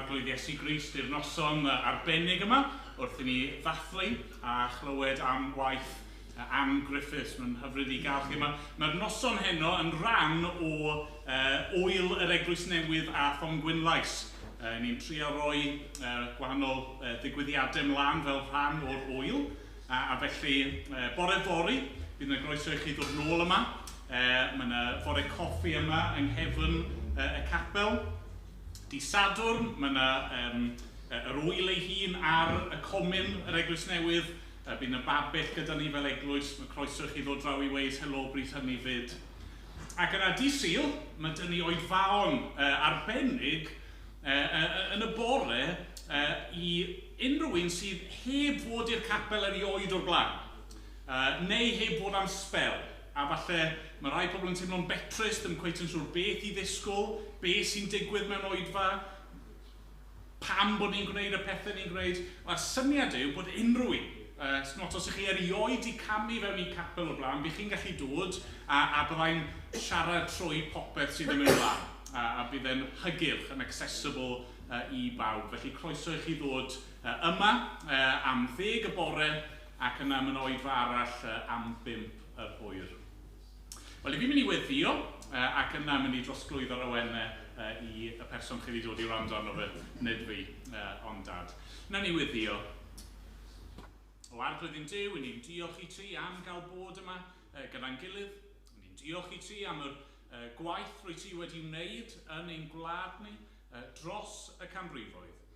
Arglwydd Iesu Grist i'r noson arbennig yma wrth i ni ddathlu a chlywed am waith Ann Griffiths. Mae'n hyfryd i gael chi yma. Mae'r noson heno yn rhan o uh, Ŵyl yr Eglwys Newydd a Thongwynlais. Uh, ni'n trio roi uh, gwahanol uh, ddigwyddiadau ymlaen fel rhan o'r ŵyl. A, a felly, uh, bore fory, bydd yna groeso i chi ddod nôl yma. Uh, mae yna fore coffi yma yng nghefn uh, y capel. Di Sadwrn, mae yna um, yr ŵyl ei hun ar y comin yr Eglwys Newydd. Uh, bydd yna babell gyda ni fel eglwys. Mae croeso i chi ddod draw i weud helo bryd hynny fyd. Ac yna di Sul, mae dyn ni oedfaon uh, arbennig uh, uh, yn y bore uh, i unrhyw un sydd heb fod i'r capel erioed o'r blaen, uh, neu heb fod am sbel. A falle mae rhai pobl yn teimlo'n betrus, ddim cweit yn siŵr beth i ddisgwyl, beth sy'n digwydd mewn oedfa, pam bod ni'n gwneud y pethau ni'n gwneud. A'r syniad yw bod unrhyw un, uh, not os ych chi erioed 'di camu fewn i capel o'r blaen, bydd chi'n gallu dod a, a byddai'n siarad trwy popeth sydd yn mynd ymlaen. A, a bydd e'n hygyrch, yn accessible uh, i bawb. Felly croeso i chi ddod uh, yma uh, am 10 y bore ac yna mewn oedfa arall uh, am 5 yr hwyr. Wel, i fi'n mynd i weddio, uh, ac yna mynd i drosglwyddo'r awenau uh, i y person chi wedi dod i wrando arno fe, nid fi, uh, ond dad. Na ni weddio. O Arglwydd ein Duw, i ni'n diolch i ti am gael bod yma uh, gyda'n gilydd. I ni'n diolch i ti am yr uh, gwaith rwy ti wedi wneud yn ein gwlad ni uh, dros y canrifoedd.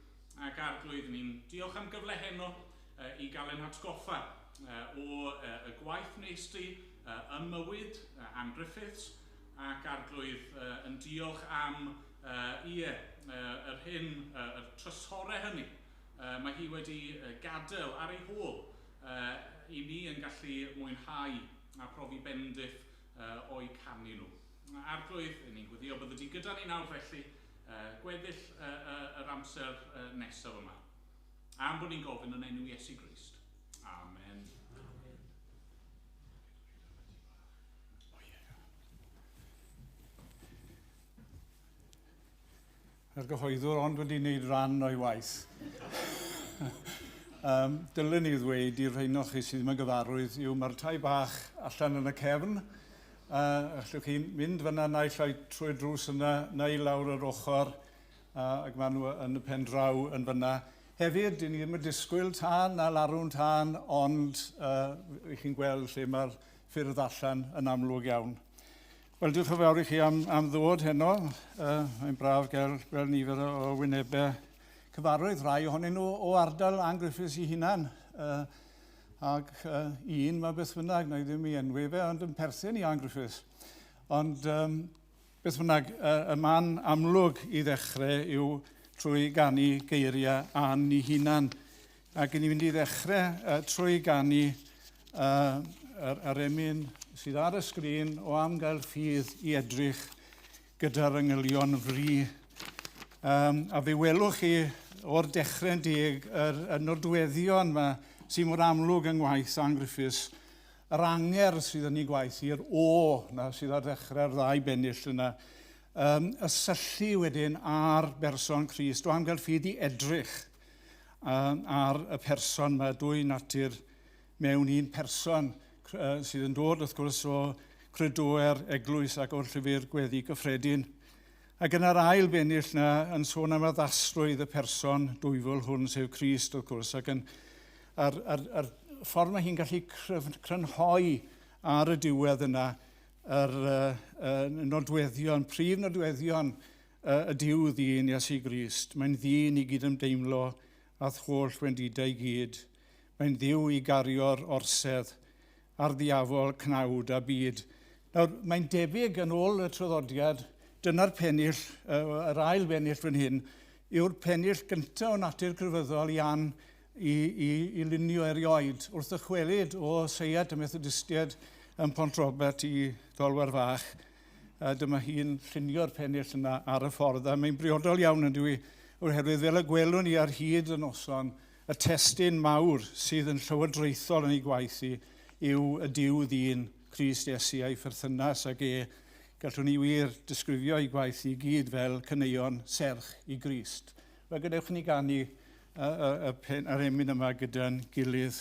Ac Arglwydd, ni'n diolch am gyfle heno uh, i gael ein hatgoffa uh, o uh, y gwaith nes di uh, ym mywyd uh, Ann Griffiths, ac Arglwydd uh, yn diolch am uh, ie, uh, yr hyn, uh, y trysorau hynny uh, mae hi wedi gadael ar ei hôl uh, i ni yn gallu mwynhau a profi bendith uh, o'i canu nhw. Arglwydd, ni'n gweddio bydde di gyda ni nawr felly, uh, gweddill uh, uh, yr amser uh, nesaf yma. Am bod ni'n gofyn yn enw Iesu Grist. Amen. Amen. Yr gyhoeddwr ond wedi wneud rhan o'i waith. um, dylen ni ddweud i'r rhain o'ch chi sydd ddim yn gyfarwydd yw mae'r tai bach allan yn y cefn. Uh, allwch chi mynd fyna naill ai trwy'r drws yna neu lawr yr ochr uh, ac maen nhw yn y pen draw yn fyna. Hefyd, dyn ni ddim yn disgwyl tân na larwm tân, ond uh, chi'n gweld lle mae'r ffyrdd allan yn amlwg iawn. Wel, diolch yn fawr i chi am, am ddod heno. Uh, mae'n braf gael gweld nifer o, o wynebau cyfarwydd, rhai ohonyn nhw o ardal Ann Griffiths i hunan. Uh, ac uh, un mae beth bynnag, na i ddim i enwi fe, ond yn perthyn i Ann Griffiths. Ond um, beth bynnag, uh, y man amlwg i ddechrau yw trwy ganu geiriau Ann i hunan. Ac ni'n mynd i ddechrau uh, trwy ganu uh, yr, yr emyn sydd ar y sgrin o am gael ffydd i edrych gyda'r angylion fri. Um, a fe welwch chi o'r dechrau'n deg yr, y nodweddion yma sy'n mor amlwg yng ngwaith Ann Griffiths, yr angerdd sydd yn ei gwaith i'r o na sydd ar ddechrau'r ddau bennill yna, um, y syllu wedyn ar berson Crist, o am gael ffydd i edrych ar y person, mae dwy natur mewn un person sydd yn dod wrth gwrs o credoau'r eglwys ac o'r llyfr gweddi gyffredin. Ac yna'r ail bennill na yn sôn am addasrwydd y person dwyfol hwn, sef Crist wrth gwrs, ac yn, a'r, ar, ar ffordd mae hi'n gallu crynhoi ar y diwedd yna yr uh, uh, nodweddion, prif nodweddion Y Duw ddyn, Iesu Grist. Mae'n ddyn i gydymdeimlo â'th holl wendidau i gyd. Mae'n Dduw i gario'r orsedd a'r ddiafol, cnawd a byd. Nawr, mae'n debyg yn ôl y traddodiad, dyna'r pennill, yr ail bennill fan hyn, yw'r pennill gyntaf o natur crefyddol i Ann i, i, i lunio erioed. Wrth ddychwelyd o seiat y Methodistiaid yn Pont Robert i Ddolwar Fach, A dyma hi'n llunio'r pennill yna ar y ffordd, a mae'n briodol iawn yn dwi, oherwydd fel y gwelwn ni ar hyd y noson, y testun mawr sydd yn llywodraethol yn ei gwaith hi yw y Duw ddyn, Crist Iesu a'i pherthynas ag e. Gallwn ni wir disgrifio ei gwaith i gyd fel caneuon serch i Grist. Wel, gadewch i ni ganu y, y, y pen, yr emyn yma gyda'n gilydd.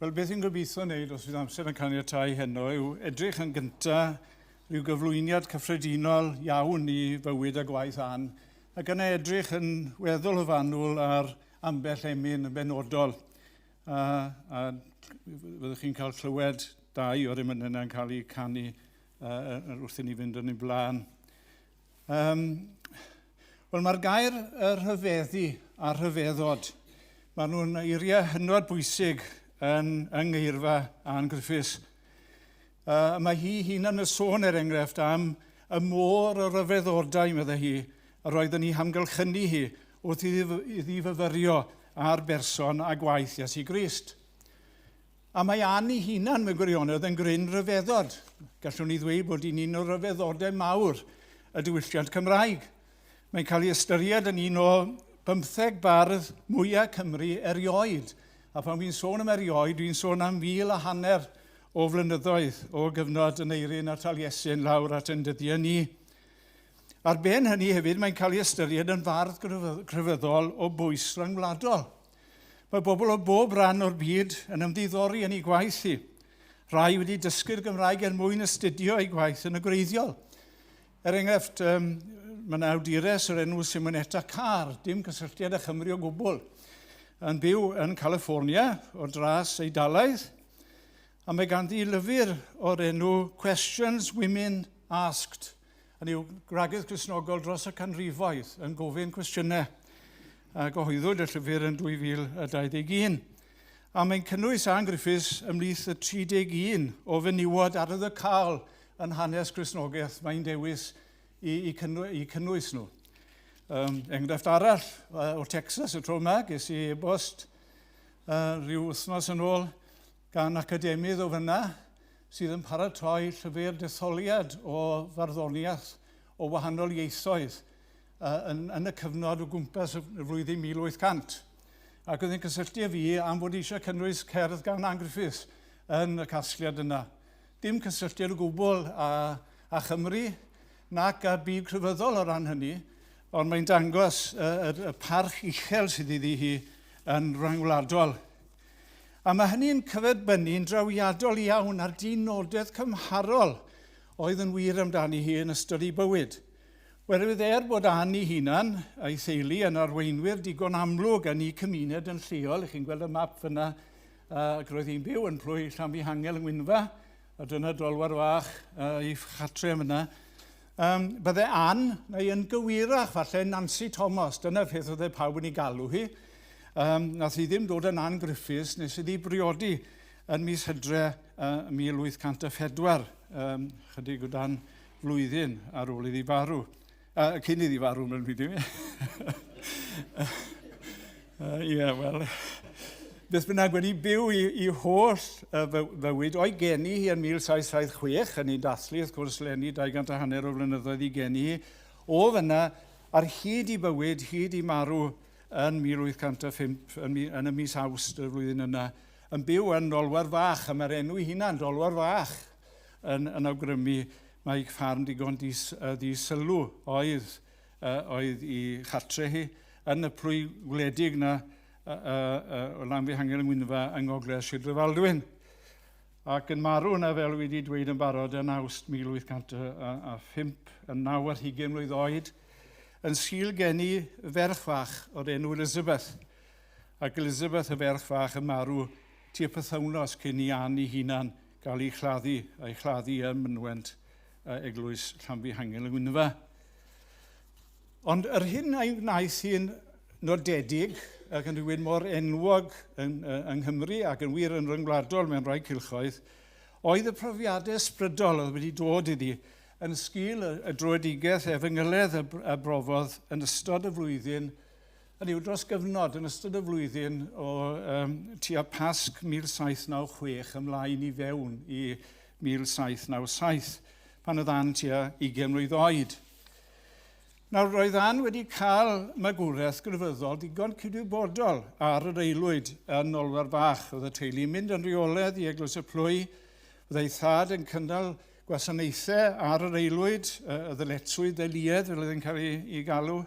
Wel, beth i'n gobeithio wneud, os fydd amser yn caniatáu heno, yw edrych yn gyntaf rhyw gyflwyniad cyffredinol iawn i fywyd a gwaith Ann, ac yna edrych yn weddol o fanwl ar ambell emyn yn benodol. A, a fyddwch chi'n cael clywed dau o'r emynau yna'n cael eu canu uh, wrth i ni fynd yn ei blaen. Um, Wel, mae'r gair y rhyfeddu a'r rhyfeddod, maen nhw'n eiriau hynod bwysig yn, yng ngeirfa Ann Griffiths. Uh, mae hi hunan yn sôn, er enghraifft, am y môr o ryfeddodau, meddai hi, yr oedd yn ei hamgylchynu hi wrth iddi, iddi fyfyrio ar berson a gwaith Iesu Grist. A mae Ann ei hunan mewn gwirionedd yn gryn ryfeddod. Gallwn ni ddweud bod hi'n un o ryfeddodau mawr y diwylliant Cymraeg. Mae'n cael ei ystyried yn un o bymtheg bardd mwyaf Cymru erioed. A pan fi'n sôn am erioed, dwi'n sôn am fil a hanner o flynyddoedd o gyfnod Aneirin a Taliesin lawr at ein dyddiau ni. Ar ben hynny hefyd, mae'n cael ei ystyried yn fardd crefyddol o bwys rhyngwladol. Mae bobl o bob rhan o'r byd yn ymddiddori yn ei gwaith hi. Rhai wedi dysgu'r Gymraeg er mwyn astudio ei gwaith yn y gwreiddiol. Er enghraifft, um, mae yna awdures o'r enw Simonetta Carr, dim cysylltiad â Chymru o gwbl, yn byw yn California o dras Eidalaidd, a mae ganddi lyfr o'r enw Questions Women Asked, Hynny yw, gwragedd Cristnogol dros y canrifoedd yn gofyn cwestiynau. A gyhoeddwyd y llyfr yn 2021. A mae'n cynnwys Ann Griffiths ymhlith y 31 o fenywod arwyddocaol yn hanes Cristnogaeth mae'n dewis i, i, cynnw, i cynnwys nhw. Um, enghraifft arall uh, o Texas y tro yma, ges i e-bost uh, rhyw wythnos yn ôl gan academydd o fyna sydd yn paratoi llyfr detholiad o farddoniaeth o wahanol ieithoedd uh, yn, yn y cyfnod o gwmpas y flwyddyn 1800. Ac oedd yn cysylltu â fi am fod eisiau cynnwys cerdd gan Ann Griffiths yn y casgliad yna. Dim cysylltiad o gwbl â, â Chymru nac â'r byd crefyddol o ran hynny, ond mae'n dangos y, y, y parch uchel sydd iddi hi yn rhyngwladol. A mae hynny'n cyferbynnu'n drawiadol iawn â'r dinodedd cymharol oedd yn wir amdani hi yn ystod ei bywyd. Oherwydd er bod Ann ei hunan a'i theulu yn arweinwyr digon amlwg yn eu cymuned yn lleol, chi'n gweld y map fyna, ac roedd hi'n byw yn plwy Llanfihangel yng Ngwynfa, a dyna dolwar fach uh, ei chatre fyna. Um, bydde Ann, neu yn gywirach falle, Nancy Thomas, dyna peth oedd e pawb yn ei galw hi. Um, nath hi ddim dod yn Ann Griffiths nes iddi briodi yn mis Hydre 1804, chydig o dan flwyddyn ar ôl iddi farw. Cyn iddi farw, mae'n rhaid i mi. Ie, wel, beth bynnag wedi byw i, i holl fywyd o'i geni hi yn 1776, yn ei dathlu, wrth gwrs, leni 200 a hanner o flynyddoedd i geni hi, o fyna ar hyd i bywyd, hyd i marw yn 1805, yn, yn y mis Awst y flwyddyn yna, yn byw yn Nolwar Fach, a mae'r enw i hunan, Dolwar Fach, yn, yn awgrymu mai ffarm digon dis, di-sylw oedd, oedd i chartre hi, yn y plwy gwledig na o Lanfihangel yng Ngwynfa yng Ngogledd Sir Drefaldwyn. Ac yn marw yna, fel wedi dweud yn barod, yn Awst 1805, yn 29 mlwydd oed, yn sgil geni ferch fach o'r enw Elizabeth. Ac Elizabeth y ferch fach yn marw tua pythewnos cyn i Anne ei hunan gael ei chladdu, a'i chladdu ym mynwent eglwys Llanfihangel yng Ngwynfa. Ond yr hyn a'i wnaeth hi'n nodedig ac yn rhywun mor enwog yng, yng Nghymru ac yn wir yn ryngwladol mewn rhai cylchoedd, oedd y profiadau ysbrydol oedd wedi dod iddi yn sgil y, y dröedigaeth efengyledd y, y brofodd yn ystod y flwyddyn, yn yw dros gyfnod yn ystod y flwyddyn o um, tua Pasg 1796 ymlaen i fewn i 1797, pan oedd Ann tua 20 mlwydd oed. Nawr, roedd Ann wedi cael magwraeth grefyddol digon cydwybodol ar yr aelwyd yn Nolwar Fach. Oedd y teulu'n mynd yn rheolaidd i Eglwys y Plwy, oedd ei thad yn cynnal gwasanaethau ar yr aelwyd, y ddyletswydd deuluedd fel oedd yn cael ei, ei galw.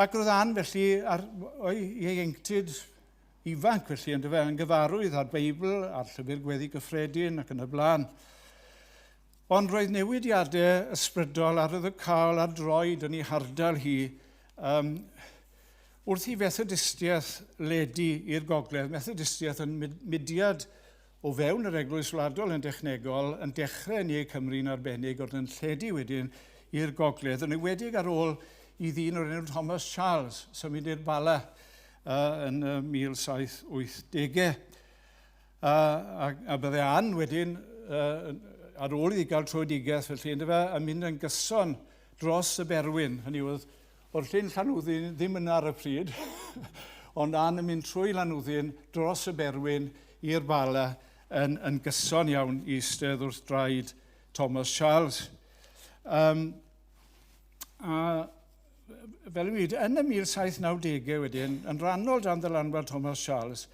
Ac roedd Ann felly ar, o'i ieuenctid ifanc felly, yn dyfe, yn gyfarwydd â'r Beibl, a'r llyfr gweddi gyffredin ac yn y blaen. Ond roedd newidiadau ysbrydol arwyddocaol ar droed yn ei hardal hi um, wrth i Fethodistiaeth ledu i'r gogledd. Methodistiaeth yn mudiad o fewn yr Eglwys Wladol yn dechnegol, yn dechrau yn Ne Cymru'n arbennig, ond yn lledu wedyn i'r gogledd, yn enwedig ar ôl i ddyn o'r enw Thomas Charles symud i'r Bala yn y 1780au. A, a, a bydde Ann wedyn, uh, ar ôl iddi gael tröedigaeth felly, yndyfe, yn mynd yn gyson dros y Berwyn. Hynny yw, o'r llyn Llanwddyn ddim yna ar y pryd, ond Ann yn mynd trwy Lanwddyn dros y Berwyn i'r Bala yn, yn gyson iawn i eistedd wrth draed Thomas Charles. Um, a fel y yn y 1790au wedyn, yn rhannol dan ddylanwad Thomas Charles,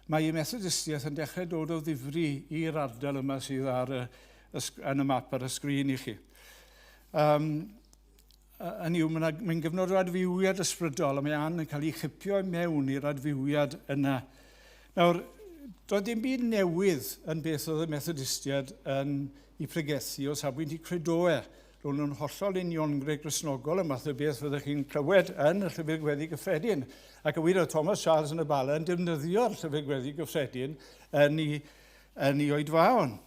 mae ei Methodistiaeth yn dechrau dod o ddifri i'r ardal yma sydd ar y, yn y map ar y sgrin i chi. Um, yn yw, mae'n mae gyfnod o adfywiad ysbrydol, a mae Ann yn cael ei chipio i mewn i'r adfywiad yna. Nawr, doedd dim byd newydd yn beth oedd y Methodistiaid yn ei pregethu o safbwynt i credoau. Ro'n nhw'n hollol uniongred Gristnogol, y math o beth fyddech chi'n clywed yn y Llyfr Gweddi Gyffredin. Ac y wir oedd Thomas Charles yn y Bala yn defnyddio'r Llyfr Gweddi Gyffredin yn ei, yn ei oedfaon.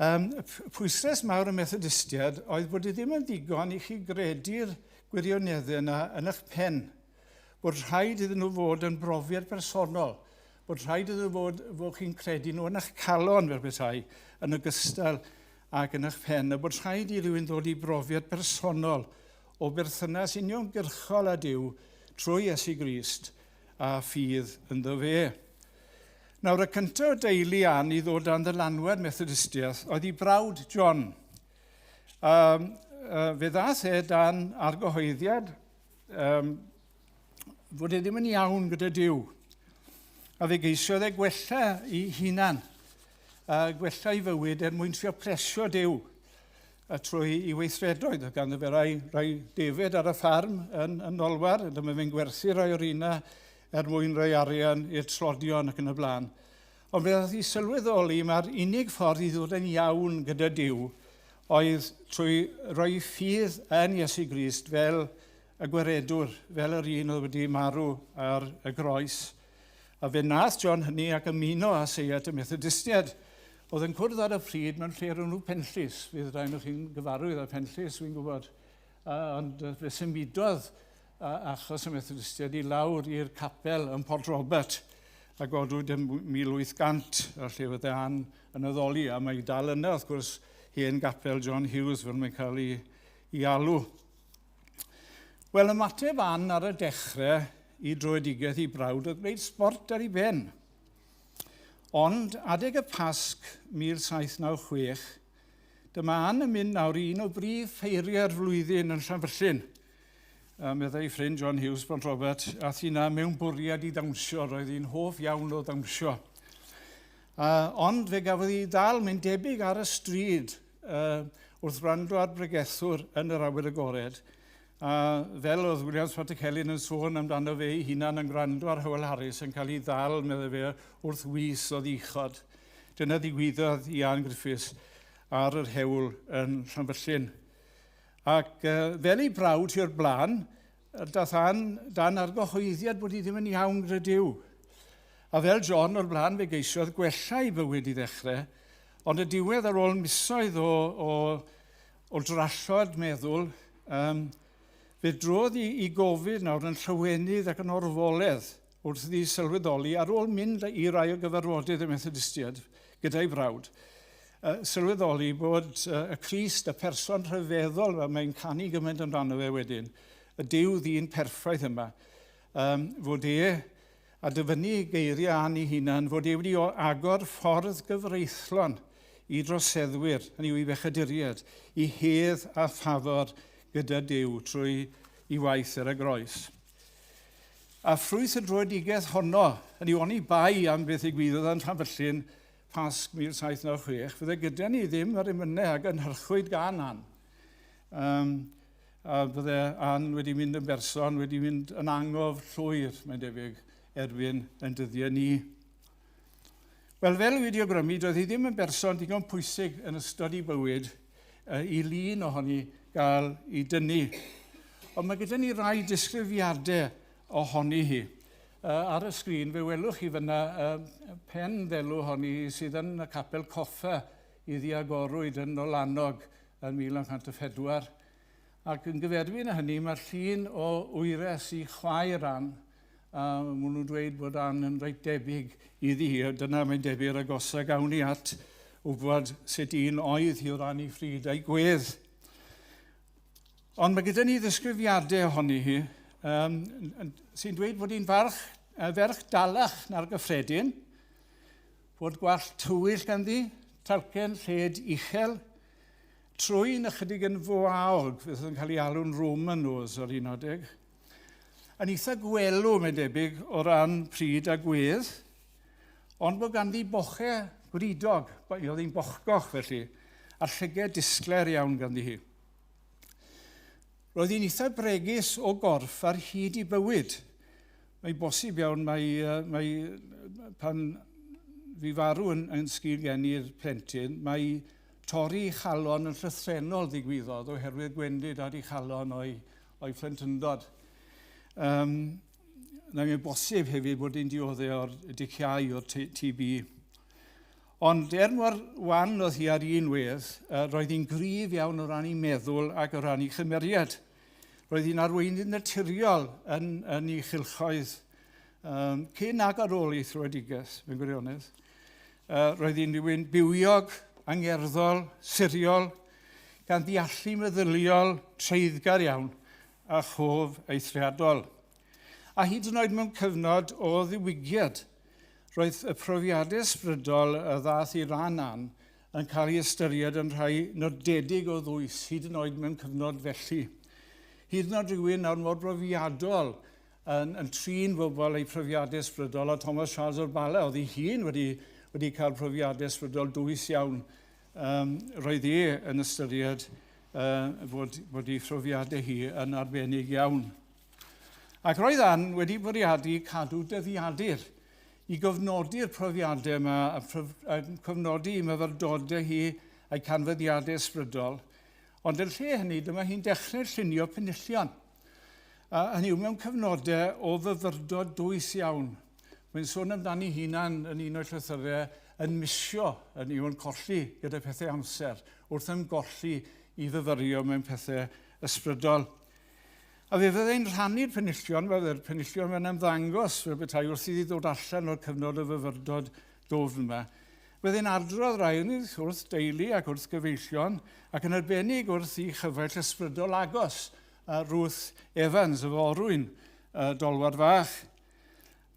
Um, pwyslais mawr y Methodistiaid oedd bod e ddim yn ddigon i chi gredu'r gwirioneddau yna yn eich pen. Bod rhaid iddyn nhw fod yn brofiad personol, bod rhaid iddyn nhw fod, fod chi'n credu nhw yn eich calon fel petai, yn ogystal ac yn eich pen, a bod rhaid i rywun ddod i brofiad personol o berthynas uniongyrchol â Duw trwy Iesu Grist a ffydd ynddo fe. Nawr, y cyntaf o deulu Ann i ddod dan ddylanwad Methodistiaeth oedd ei brawd John. Um, fe ddaeth e dan argyhoeddiad um, fod e ddim yn iawn gyda Duw. A fe geisiodd e gwella i hunan, a gwella i fywyd er mwyn trio plesio Duw a trwy i weithredoedd. Oedd ganddo fe rai, rai defed ar y ffarm yn, yn Nolwar, dyma fe'n gwerthu rai o'r una er mwyn rhoi arian i'r tlodion ac yn y blaen. Ond fe ddaeth i sylweddoli mae'r unig ffordd i ddod yn iawn gyda Duw oedd trwy roi ffydd yn Iesu Grist fel y gwaredwr, fel yr un oedd wedi marw ar y groes. A fe wnaeth John hynny ac ymuno â seiat y Methodistiaid, oedd yn cwrdd ar y pryd mewn lle rhwng nhw Penllys. Fydd rhai nhw chi'n gyfarwydd â Penllys, fi'n gwybod. Ond fe symudodd achos y Methodistiaid i lawr i'r capel yn Port Robert. a godwyd yn 1800, a lle fydde Ann yn addoli, a mae dal yna, wrth gwrs, hen gapel John Hughes, fel mae'n cael ei, ei alw. Wel, ymateb Ann ar y dechrau i dröedigaeth i brawd oedd gwneud sport ar ei ben. Ond, adeg y Pasg 1796, dyma Ann yn mynd nawr i un o brif ffeiriau'r flwyddyn yn Llanfyllin, A meddai ffrind John Hughes, Bont Robert, ath hi na mewn bwriad i ddawnsio, roedd hi'n hoff iawn o ddawnsio. Ond fe gafodd hi ddal, mae'n debyg ar y stryd, wrth wrando ar bregethwr yn yr awyr agored. A fel oedd Williams Pantycelyn yn sôn amdano fe ei hunan yn gwrando ar Hywel Harris yn cael ei ddal, meddai fe, wrth wys o ddichod. Dyna ddigwyddodd i Ann Griffiths ar yr hewl yn Llanfyllin. Ac fel ei brawd hi o'r blaen, dath Ann dan argyhoeddiad bod hi ddim yn iawn gyda Duw. A fel John o'r blaen, fe geisiodd gwella ei bywyd i ddechrau, ond y diwedd ar ôl misoedd o, o, o drallod meddwl, um, fe drodd i, i gofid nawr yn llawenydd ac yn orfoledd wrth iddi sylweddoli ar ôl mynd i rai o gyfarfodydd y Methodistiaid gyda'i brawd, sylweddoli bod y Crist, y person rhyfeddol yma, mae'n canu gymaint amdano fe wedyn, y Duw ddyn perffaith yma, um, fod e, a dyfynnu geiriau Ann ei hunan, fod e wedi agor ffordd gyfreithlon i droseddwyr, hynny yw i bechaduriaid, i hedd a ffafr gyda Duw trwy i waith ar y groes. A ffrwyth y dröedigaeth honno, hynny yw oni bai am beth ddigwyddodd yn Llanfyllin Pasg 1796, fydde gyda ni ddim yr emynau a gynhyrchwyd gan Ann. Um, a bydde Ann wedi mynd yn berson, wedi mynd yn angof llwyr, mae'n debyg, erbyn yn dyddiau ni. Wel, fel wedi awgrymu, doedd hi ddim yn berson digon pwysig yn ystod ei bywyd i lun ohoni gael ei dynnu. Ond mae gyda ni rai disgrifiadau ohoni hi. Ar y sgrin fe welwch chi fyna pen ddelw honni hi sydd yn y capel coffa iddi agorwyd yn Nolanog yn 1904. Ac yn gyferbyn â hynny mae llun o wyres i chwaer Ann, a maen nhw'n dweud bod Ann yn reit debyg iddi hi, a dyna mae'n debyg yr agosa gawn ni at wybod sut un oedd hi o ran ei phryd a'i gwedd. Ond mae gyda ni ddisgrifiadau ohoni hi um, sy'n dweud bod hi'n farch, ferch dalach na'r gyffredin, bod gwallt tywyll ganddi, talcen lled uchel, trwyn ychydig yn fwaog, fydd yn cael ei alw'n Roman nose ar un adeg. Yn eitha gwelw, mae'n debyg, o ran pryd a gwedd, ond bod ganddi boche gwridog, oedd hi'n bochgoch felly, a llyged disglair iawn ganddi hi. Roedd hi'n eitha bregus o gorff ar hyd i bywyd. Mae'n bosib iawn mae, mae pan fi farw yn, yn sgil geni'r plentyn, mae torri chalon yn llythrennol ddigwyddodd oherwydd gwendid ar ei chalon o'i, o'i phlentyndod. Um, na mae'n bosib hefyd bod hi'n dioddef o'r diciau o'r TB. Ond er mor wan oedd hi ar un wedd, roedd hi'n gryf iawn o ran ei meddwl ac o ran ei chymeriad. Roedd hi'n arweinydd naturiol yn, yn ei chylchoedd um, cyn ac ar ôl ei thröedigaeth, mewn gwirionedd. Roedd hi'n rhywun bywiog, angerddol, siriol, gan ddeallu meddyliol, treiddgar iawn a chof eithriadol. A hyd yn oed mewn cyfnod o ddiwygiad, roedd y profiadau ysbrydol y ddaeth i ran Ann yn cael ei ystyried yn rhai nodedig o ddwys, hyd yn oed mewn cyfnod felly. Hyd yn oed rhywun nawr mor brofiadol yn, yn trin bobl eu profiadau ysbrydol, a Thomas Charles o'r Bala, oedd ei hun wedi, wedi cael profiadau ysbrydol dwys iawn. Um, roedd e yn ystyried uh, fod, fod ei phrofiadau hi yn arbennig iawn. Ac roedd Ann wedi bwriadu cadw dyddiadur i gofnodi'r profiadau yma a, a cofnodi i myfyrdodau hi a'i canfyddiadau ysbrydol. Ond yn lle hynny, dyma hi'n dechrau llunio penillion. A hynny yw, mewn cyfnodau o fyfyrdod dwys iawn. Mae'n sôn amdani hunan yn un o'i llythyrau yn misio, yn yw yn colli gyda pethau amser, wrth ymgolli i fyfyrio mewn pethau ysbrydol. A fe fyddai'n rhannu'r penillion, fe fydde'r penillion mae'n ymddangos fel petai wrth iddi ddod allan o'r cyfnod o fyfyrdod dwfn yma. Byddai'n adrodd rai o'n wrth deulu ac wrth gyfeillion, ac yn arbennig wrth i chyfaill ysbrydol agos, a Ruth Evans, y forwyn, Dolwar Fach.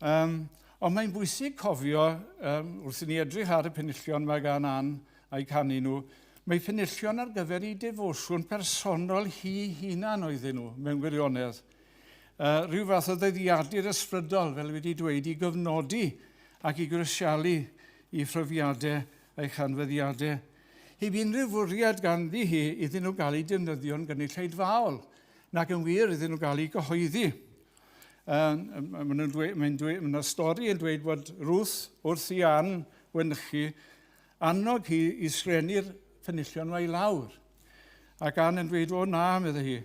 Um, ond mae'n bwysig cofio, um, wrth i ni edrych ar y penillion mae gan Ann a'i canu nhw, mae penillion ar gyfer ei defosiwn personol hi hunan oedden nhw, mewn gwirionedd. Rhyw fath o ddyddiadur ysbrydol, fel wedi dweud, i gyfnodi ac i grisialu i phrofiadau a'i chanfyddiadau. Heb unrhyw fwriad ganddi hi iddyn nhw gael eu defnyddio'n gynulleidfaol, nac yn wir iddyn nhw gael eu gyhoeddi. Mae'n dweud, mae'n dweud, mae stori yn dweud bod Ruth wrth i Ann wynchu, annog hi i sgrennu'r penillion yma i lawr. Ac Ann yn dweud, o na, meddai hi,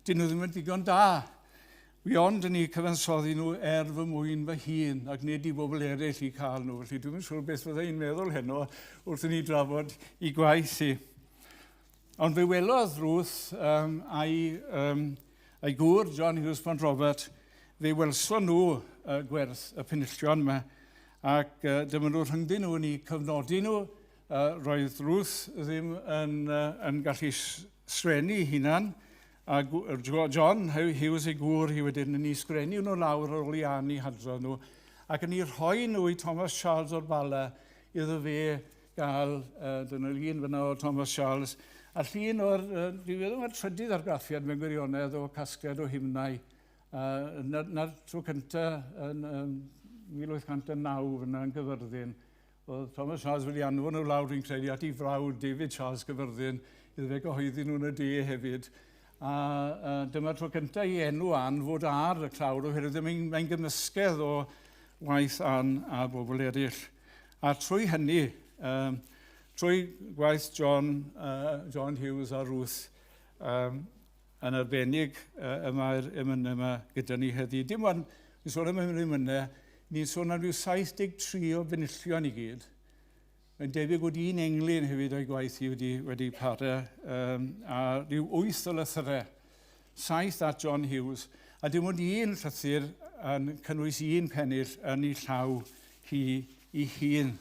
dyn nhw ddim yn digon da. Wi ond yn eu cyfansoddi nhw er fy mwyn fy hun, ac nid i bobl eraill i cael nhw. Felly dwi'n siŵr beth fydda i'n meddwl heno wrth i ni drafod i gwaith i. Ond fe welodd Ruth um, a'i, um, a'i gŵr, John Hughes Pont Robert, fe welson nhw uh, gwerth y penillion yma, ac uh, dyma nhw rhyngddyn nhw yn eu cyfnodi nhw. Roedd Ruth ddim yn, yn gallu sgrennu ei hunan, a John Hughes ei gŵr hi wedyn yn ei sgrennu nhw lawr ar ôl i Ann i hadrodd nhw, ac yn ei rhoi nhw i Thomas Charles o'r Bala iddo fe gael, uh, dyna lun fyna o Thomas Charles, a llun o'r, uh, dwi'n meddwl mae'r trydydd argraffiad mewn gwirionedd o casgliad o hymnau. Uh, na'r na tro cyntaf yn um, 1809 fyna yn Gyfyrddin, oedd Thomas Charles wedi anfon nhw lawr, dwi'n credu, at ei frawd David Charles Gyfyrddin, iddo fe gyhoeddi nhw yn y de hefyd. A, a dyma'r tro cyntaf i enw Ann fod ar y clawr, oherwydd mae'n mae gymysgedd o waith Ann a bobl eraill. A trwy hynny, um, trwy gwaith John, uh, John Hughes a Ruth, um, yn arbennig uh, y mae'r emynau yma gyda ni heddi. Dim ond, ni'n sôn am yr emynau, ni'n sôn am ryw 73 o benillion i gyd. Mae'n debyg bod un englyn hefyd o'i gwaith hi wedi, wedi para, um, a rhyw wyth o lythyrau. Saith at John Hughes, a dim ond un llythyr yn cynnwys un pennill yn ei llaw hi ei hun.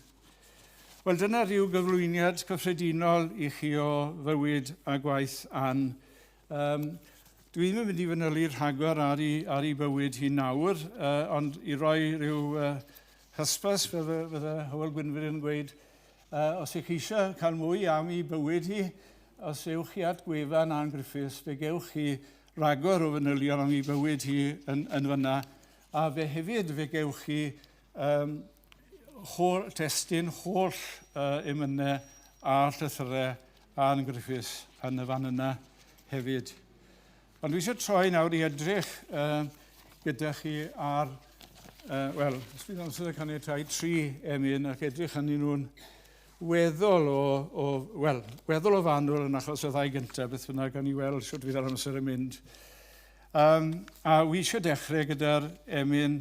Wel, dyna rhyw gyflwyniad cyffredinol i chi o fywyd a gwaith Ann. Um, dwi ddim yn mynd i fanylu rhagor ar ei, ar ei bywyd hi nawr, uh, ond i roi rhyw uh, hysbys, fel fydde Hywel Gwynfryd yn gweud, uh, os ych chi eisiau cael mwy am ei bywyd hi, os ewch chi at gwefan Ann Griffiths, fe gewch chi ragor o fanylion am ei bywyd hi yn, yn fyna, a fe hefyd fe gewch chi um, holl, testun holl uh, emynau a llythyrau Ann Griffiths yn y fan yna hefyd. Ond dwi eisiau troi nawr i edrych uh, gyda chi ar, uh, wel, os bydd amser y caniatau, tri emyn ac edrych arnyn nhw'n weddol o, o wel, weddol o fanwl yn achos y ddau gyntaf, beth bynnag, gan i weld sut fydd yr amser yn mynd. Um, a wi eisiau dechrau gyda'r emyn,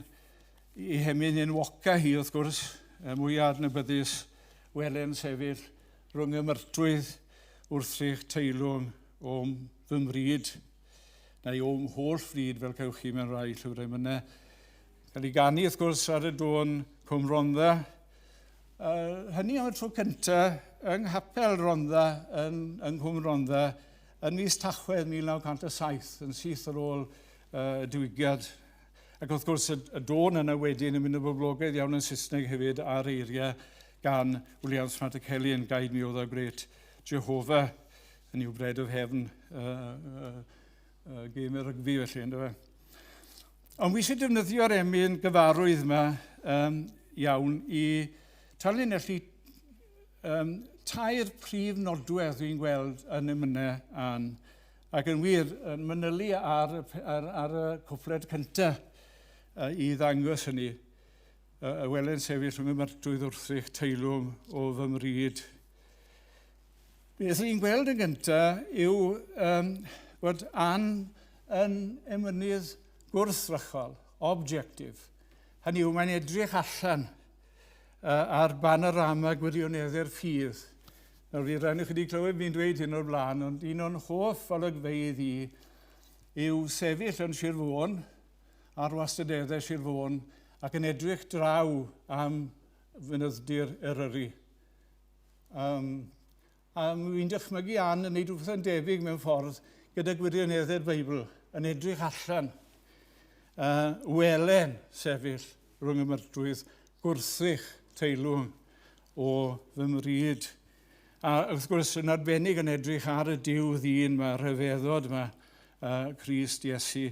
i hemyn enwoca hi, wrth gwrs, y mwyaf adnabyddus, welen sefyll rhwng y myrtwydd wrthrych teilwng o'm fy mryd, neu o'm holl fryd fel cewch chi mewn rhai llyfrau mynau. Cael ei ganu wrth gwrs ar y dôn Cwm Rhondda. Uh, hynny am y tro cyntaf yng Nghapel Rhondda, yn, yng Nghwm Rhondda, yn mis Tachwedd 1907, yn syth ar ôl uh, y diwygiad. Ac wrth gwrs, y, y dôn yna wedyn yn mynd yn boblogaidd iawn yn Saesneg hefyd a'r eiriau gan William Smart Kelly yn Guide Me, O Thou Great Jehovah yn yw Bread of Heaven, uh, uh, uh, gêm y rygbi felly, ynddo fe. Ond wi eisiau defnyddio'r emyn gyfarwydd yma um, iawn i tanlinellu um, tair prif nodwedd dwi'n gweld yn emynau Ann. Ac yn wir, yn manylu ar, ar, ar y cwpled cyntaf uh, i ddangos hynny. Uh, y welen sefyll rhwng y myrtwydd wrthrych teilwng o fy mryd. Beth ni'n gweld yn gyntaf yw um, bod Ann yn emynydd gwrthrychol, objective. Hynny yw, mae'n edrych allan uh, ar banorama gwirioneddu'r ffydd. Nawr, fi rhaid i chi wedi clywed fi'n dweud hyn o'r blaen, ond un o'n hoff olygfeydd i yw sefyll yn Sir Fôn, ar wastadeddau Sir Fôn, ac yn edrych draw am fynydd-dir Eryri. A wi'n dychmygu Ann yn neud rhywbeth yn debyg mewn ffordd gyda gwirioneddau'r Beibl, yn edrych allan. Welen sefyll rhwng y myrtwydd gwrthrych teilwng o fy mryd. A wrth gwrs, yn arbennig yn edrych ar y Duw ddyn yma, rhyfeddod yma, Crist Iesu.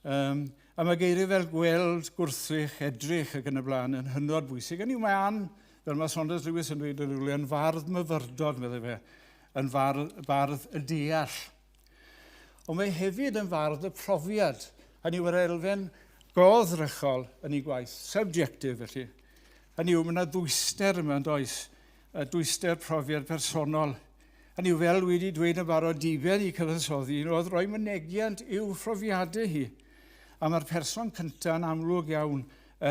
A mae geiriau fel gweld, gwrthrych, edrych ac yn y blaen yn hynod bwysig. Hynny yw, mae Ann, fel mae Saunders Lewis yn dweud yn rhywle, yn fardd myfyrdod, meddai fe, yn fardd, bardd y deall. Ond mae hefyd yn fardd y profiad. Hynny yw, yr elfen goddrychol yn ei gwaith, subjective felly. Hynny yw, mae yna ddwyster yma yn does, y dwyster profiad personol. Hynny yw, fel wedi dweud yn barod, diben i cyfansoddi un oedd rhoi mynegiant i'w phrofiadau hi. A mae'r person cyntaf yn amlwg iawn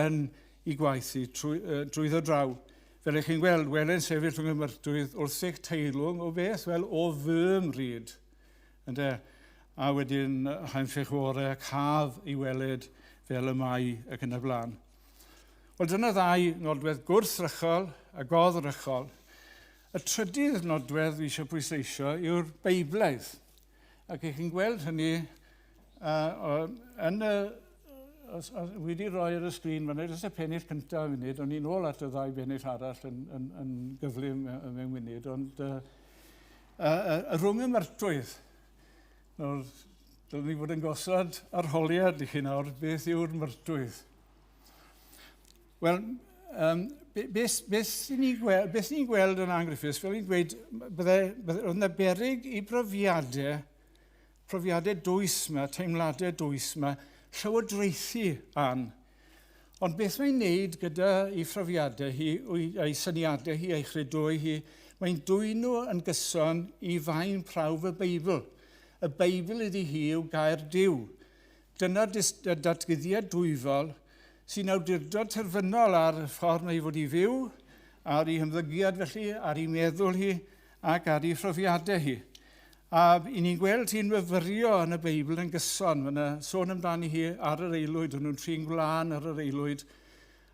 yn ei gwaith hi trwy, drwyddo draw. Fel ych chi'n gweld, wele'n sefyll rhwng y myrtwydd wrth eich teilwng o beth? Wel, o fy mryd. Ynde? A wedyn haenffych ore ac haf i weled fel y mae ac yn y blaen. Wel, dyna ddau nodwedd gwrthrychol a goddrychol. Y trydydd nodwedd fi eisiau pwysleisio yw'r Beiblaidd. Ac ych chi'n gweld hynny yn y... Os, os, wedi rhoi ar y sgrin, mae'n jyst y pennill cyntaf yn munud, ond ni'n ôl at y ddau bennill arall yn, yn, yn gyflym mewn munud, ond rhwng y myrtwydd, nawr, dylwn ni fod yn gosod arholiad i chi nawr, beth yw'r myrtwydd? Wel, beth, beth ni'n gweld, beth ni'n gweld yn Ann Griffiths, fel ni'n dweud, bydde, bydde, oedd yna beryg i brofiadau, profiadau dwys yma, teimladau dwys yma, llywodraethu Ann. Ond beth mae'n neud gyda ei phrofiadau hi, ei syniadau hi, ei chredoau hi, mae'n dwyn nhw yn gyson i faen prawf y Beibl. Y Beibl iddi hi yw gair Duw. Dyna datguddiad dwyfol sy'n awdurdod terfynol ar y ffordd mae hi fod i fyw, ar ei hymddygiad felly, ar ei meddwl hi ac ar ei phrofiadau hi. A i ni'n gweld hi'n myfyrio yn y Beibl yn gyson. Mae yna sôn amdani hi ar yr aelwyd, o'n nhw'n trin gwlân ar yr aelwyd,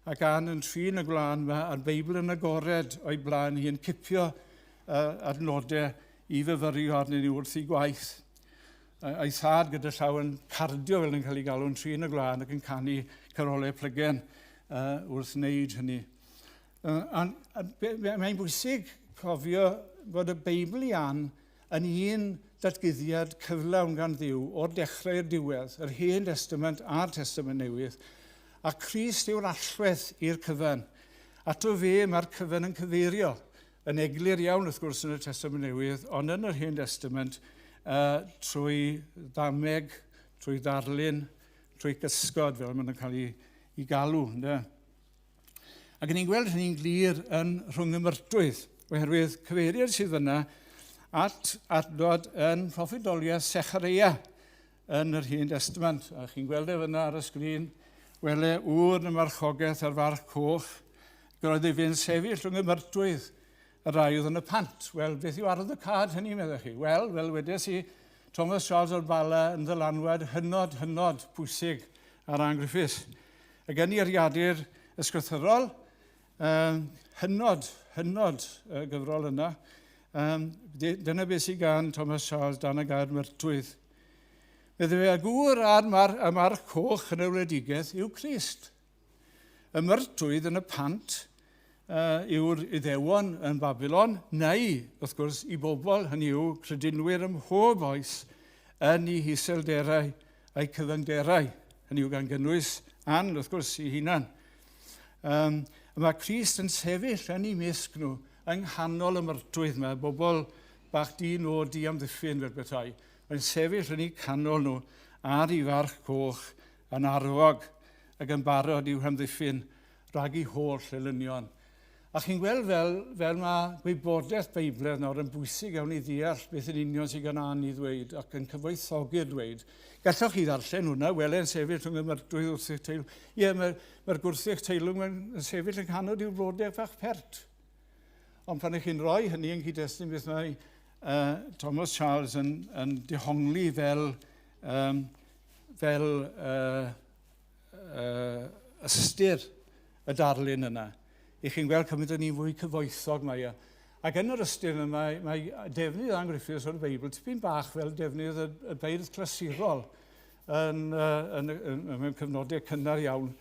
ac Ann yn trin y gwlân yma, a'r Beibl yn agored o'i blaen hi yn cipio adnodau i fyfyrio arnyn nhw wrth ei gwaith. A'i thad gyda llaw yn cardio fel yn cael ei galw'n trin y gwlân ac yn canu carolau plygen wrth wneud hynny. Mae'n bwysig cofio bod y Beibl i Ann yn un datguddiad cyflawn gan Dduw o'r dechrau i'r diwedd, yr Hen Testament a'r Testament Newydd, a Crist yw'r allwedd i'r cyfan. Ato fe mae'r cyfan yn cyfeirio. Yn eglur iawn, wrth gwrs, yn y Testament Newydd, ond yn yr Hen Testament, trwy ddameg, trwy ddarlun, trwy gysgod, fel maen nhw'n cael ei, ei galw. Ynde? Ac ni'n gweld hynny'n glir yn rhwng y myrtwydd, oherwydd cyfeiriad sydd fyna at adnod yn proffwydoliaeth Sechareia yn yr Hen Testament. A chi'n gweld e fyna ar y sgrin, wele ŵr yn y marchogaeth ar farch coch, roedd ei fe'n sefyll rhwng y myrtwydd y rai oedd yn y pant. Wel, beth yw arwydd y cad hynny, meddech chi? Wel, fel wedes i, Thomas Charles o'r Bala yn ddylanwad hynod, hynod pwysig ar Ann Griffiths. Ac yn ei ariadur ysgrythurol, hynod, hynod gyfrol yna, dyna beth sydd gan Thomas Charles dan y gair myrtwydd. Meddai fe, a gŵr a'r mar, y march coch yn y wledigaeth yw Crist. Y myrtwydd yn y pant yw'r Iddewon yn Babylon, neu, wrth gwrs, i bobl, hynny yw, credinwyr ym mhob oes, yn eu hiselderau a'u cyfyngderau, hynny yw gan gynnwys Ann, wrth gwrs, ei hunan. Mae Crist yn sefyll yn eu mysg nhw yng nghanol y myrtwydd yma, bobl bach di-nod, di-amddiffyn fel petai. Mae'n sefyll yn eu canol nhw ar ei farch coch yn arfog ac yn barod i'w hamddiffyn rhag eu holl elynion. A chi'n gweld fel, fel mae gwybodaeth Beiblaidd nawr yn bwysig iawn i ddeall beth yn union sydd gan Ann i ddweud ac yn cyfoethogi'r dweud. Gallwch chi ddarllen hwnna, wele'n sefyll rhwng y myrtwydd wrth eich teilwng. Ie, mae'r mae gwrthych teilwng yn sefyll yn canol i'w blodau fach pert. Ond pan ych chi'n rhoi hynny yn cyd-destun beth mae Thomas Charles yn, yn dehongli fel um, fel uh, uh, ystyr y darlun yna. I chi'n gweld cymaint yn un fwy cyfoethog mae e. Ac yn yr ystyr yna mae, mae defnydd Ann Griffiths o'r Beibl tipyn bach fel defnydd y, y beirdd clasurol yn, uh, yn, yn, yn, mewn cyfnodau cynnar iawn,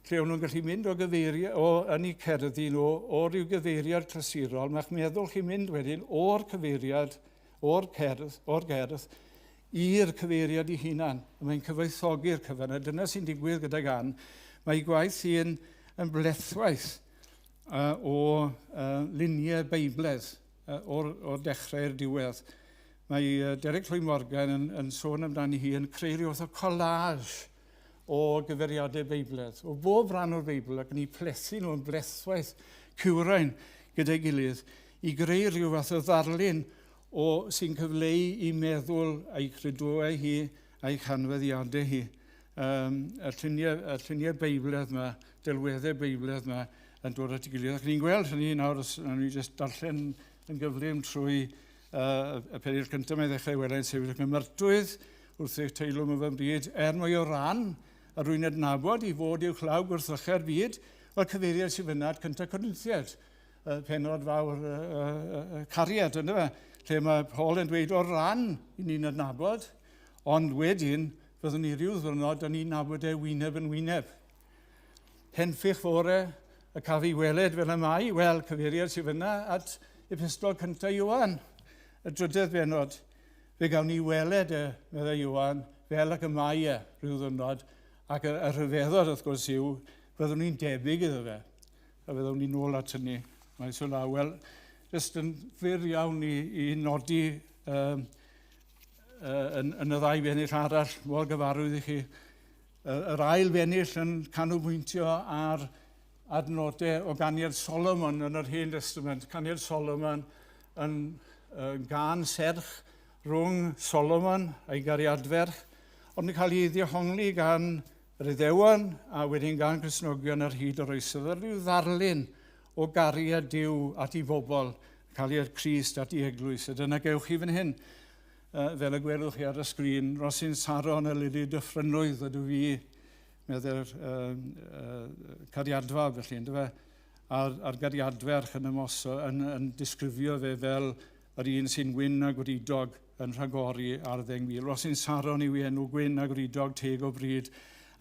lle o'n nhw'n gallu mynd o gyfeiriad, o, yn eu cerddi nhw, o ryw gyfeiriad clasurol. Mae'ch meddwl chi'n mynd wedyn o'r cyfeiriad, o'r cerdd, o'r gerdd, i'r cyfeiriad ei hunan. Mae'n cyfoethogi'r cyfan, a dyna sy'n digwydd gyda gan. Mae ei gwaith hi'n yn blethwaith uh, o uh, luniau Beibledd uh, o'r, or dechrau i'r diwedd. Mae uh, Derek Llwyd Morgan yn, yn sôn amdani hi yn creu rhyw fath o collage o gyfeiriadau Beibledd, o bob rhan o'r Beibl, ac yn ei plethu nhw yn blethwaith cywrain gyda'i gilydd i greu rhyw fath o ddarlun o sy'n cyfleu i meddwl a'i chredoau hi a'i chanfyddiadau hi. Um, y lluniau, y lluniau Beibledd yma, delweddau Beibledd yma yn dod at ei gilydd. Ac ni'n gweld hynny nawr, os ni jyst darllen yn gyflym trwy uh, y pennill cyntaf mae ddechrau welai'n sefyll ac ymyrtwydd wrth eich teilwng o fy mryd, er mwy o ran a rwy'n adnabod i fod i'w chlaw gwrthrychau'r byd, wel cyfeiriad sydd fyna at cyntaf Corinthiaid, y penod fawr y, y, y cariad, ynddo fe? Lle mae Paul yn dweud o ran i ni'n adnabod, ond wedyn fyddwn ni rhyw ddwrnod yn ni'n nabod e wyneb yn wyneb. Henffych fore y caf i weled fel y mae, wel, cyfeiriad sydd fyna at epistol cyntaf Ioan, y drydedd benod. Fe gawn ni weled e, meddai Ioan, fel ac y mae e rhyw ddwrnod, ac y, y rhyfeddod, wrth gwrs, yw, byddwn ni'n debyg iddo fe. A fe ddown ni nôl at hynny maes o law. Wel, jyst yn fyr iawn i, i nodi um, uh, yn, yn y ddau bennill arall, mor gyfarwydd i chi. Yr ail bennill yn canolbwyntio ar adnodau o ganiad Solomon yn yr Hen Testament. Caniad Solomon yn, yn gan serch rhwng Solomon a'i gariadferch, ond yn cael ei ddehongli gan yr Iddewon a wedyn gan Gristnogion ar hyd yr oesoedd. Yr rhyw ddarlun o gariad Duw at ei bobl, cariad Crist at ei eglwys. A dyna gewch chi fan hyn, fel y gwelwch chi ar y sgrin, Rhosyn Saron a Lili Dyffrynwydd ydw fi, meddai'r uh, uh, cariadfa felly, ynddo fe? A'r, a'r gariadferch yn, ymoso, yn, yn disgrifio fe fel yr un sy'n wyn a gwridog yn rhagori ar 10,000. Rhosyn Saron yw ei enw gwyn a gwridog teg o bryd.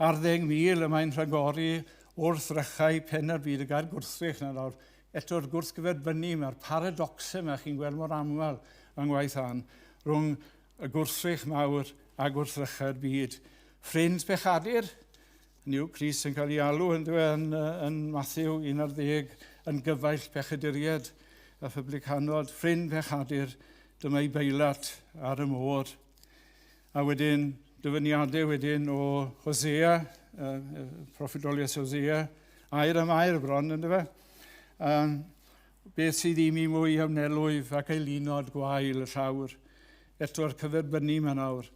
Ar 10,000 y mae'n rhagori wrth rychau pen ar byd y gair gwrthrych na nawr. Eto'r gwrthgyferbynnu, mae'r paradoxau yma chi'n gweld mor aml yng ngwaith Ann, rhwng y gwrthrych mawr a gwrthrychau'r byd. Ffrind pechadur, hynny yw Crist yn cael ei alw yn, yn, yn Matthew 11 yn gyfaill pechaduriaid a phublicanod, ffrind pechadur, dyma ei beilat ar y môr. A wedyn, dyfyniadau wedyn o Hosea, uh, proffwydoliaeth Hosea, air am air bron, ynddo fe? Um, beth sydd i mi mwy am nelwyf ac eilunod gwael y llawr. Eto'r cyferbynnu yma nawr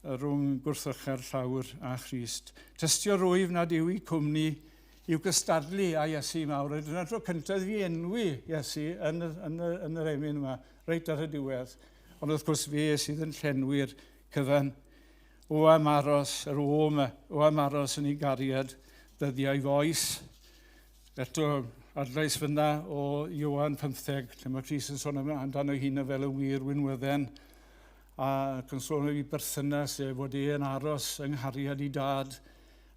rhwng gwrthrychau'r llawr a Christ. Tystio rwyf nad yw i cwmni i'w gystadlu â Iesu mawr. A dyna'r tro cyntaf i fi enwi Iesu yn, yn, yn, yn yr emyn yma, reit ar y diwedd. Ond wrth gwrs fe sydd yn llenwi'r cyfan. O am aros, yr o yma, o am aros yn ei gariad ddyddiau foes. Eto, adlais fyna o Ioan 15, lle mae Crist yn sôn amdano ei hun fel y wir winwydden, ac yn sôn am ei berthynas e, fod e yn aros yng nghariad ei dad,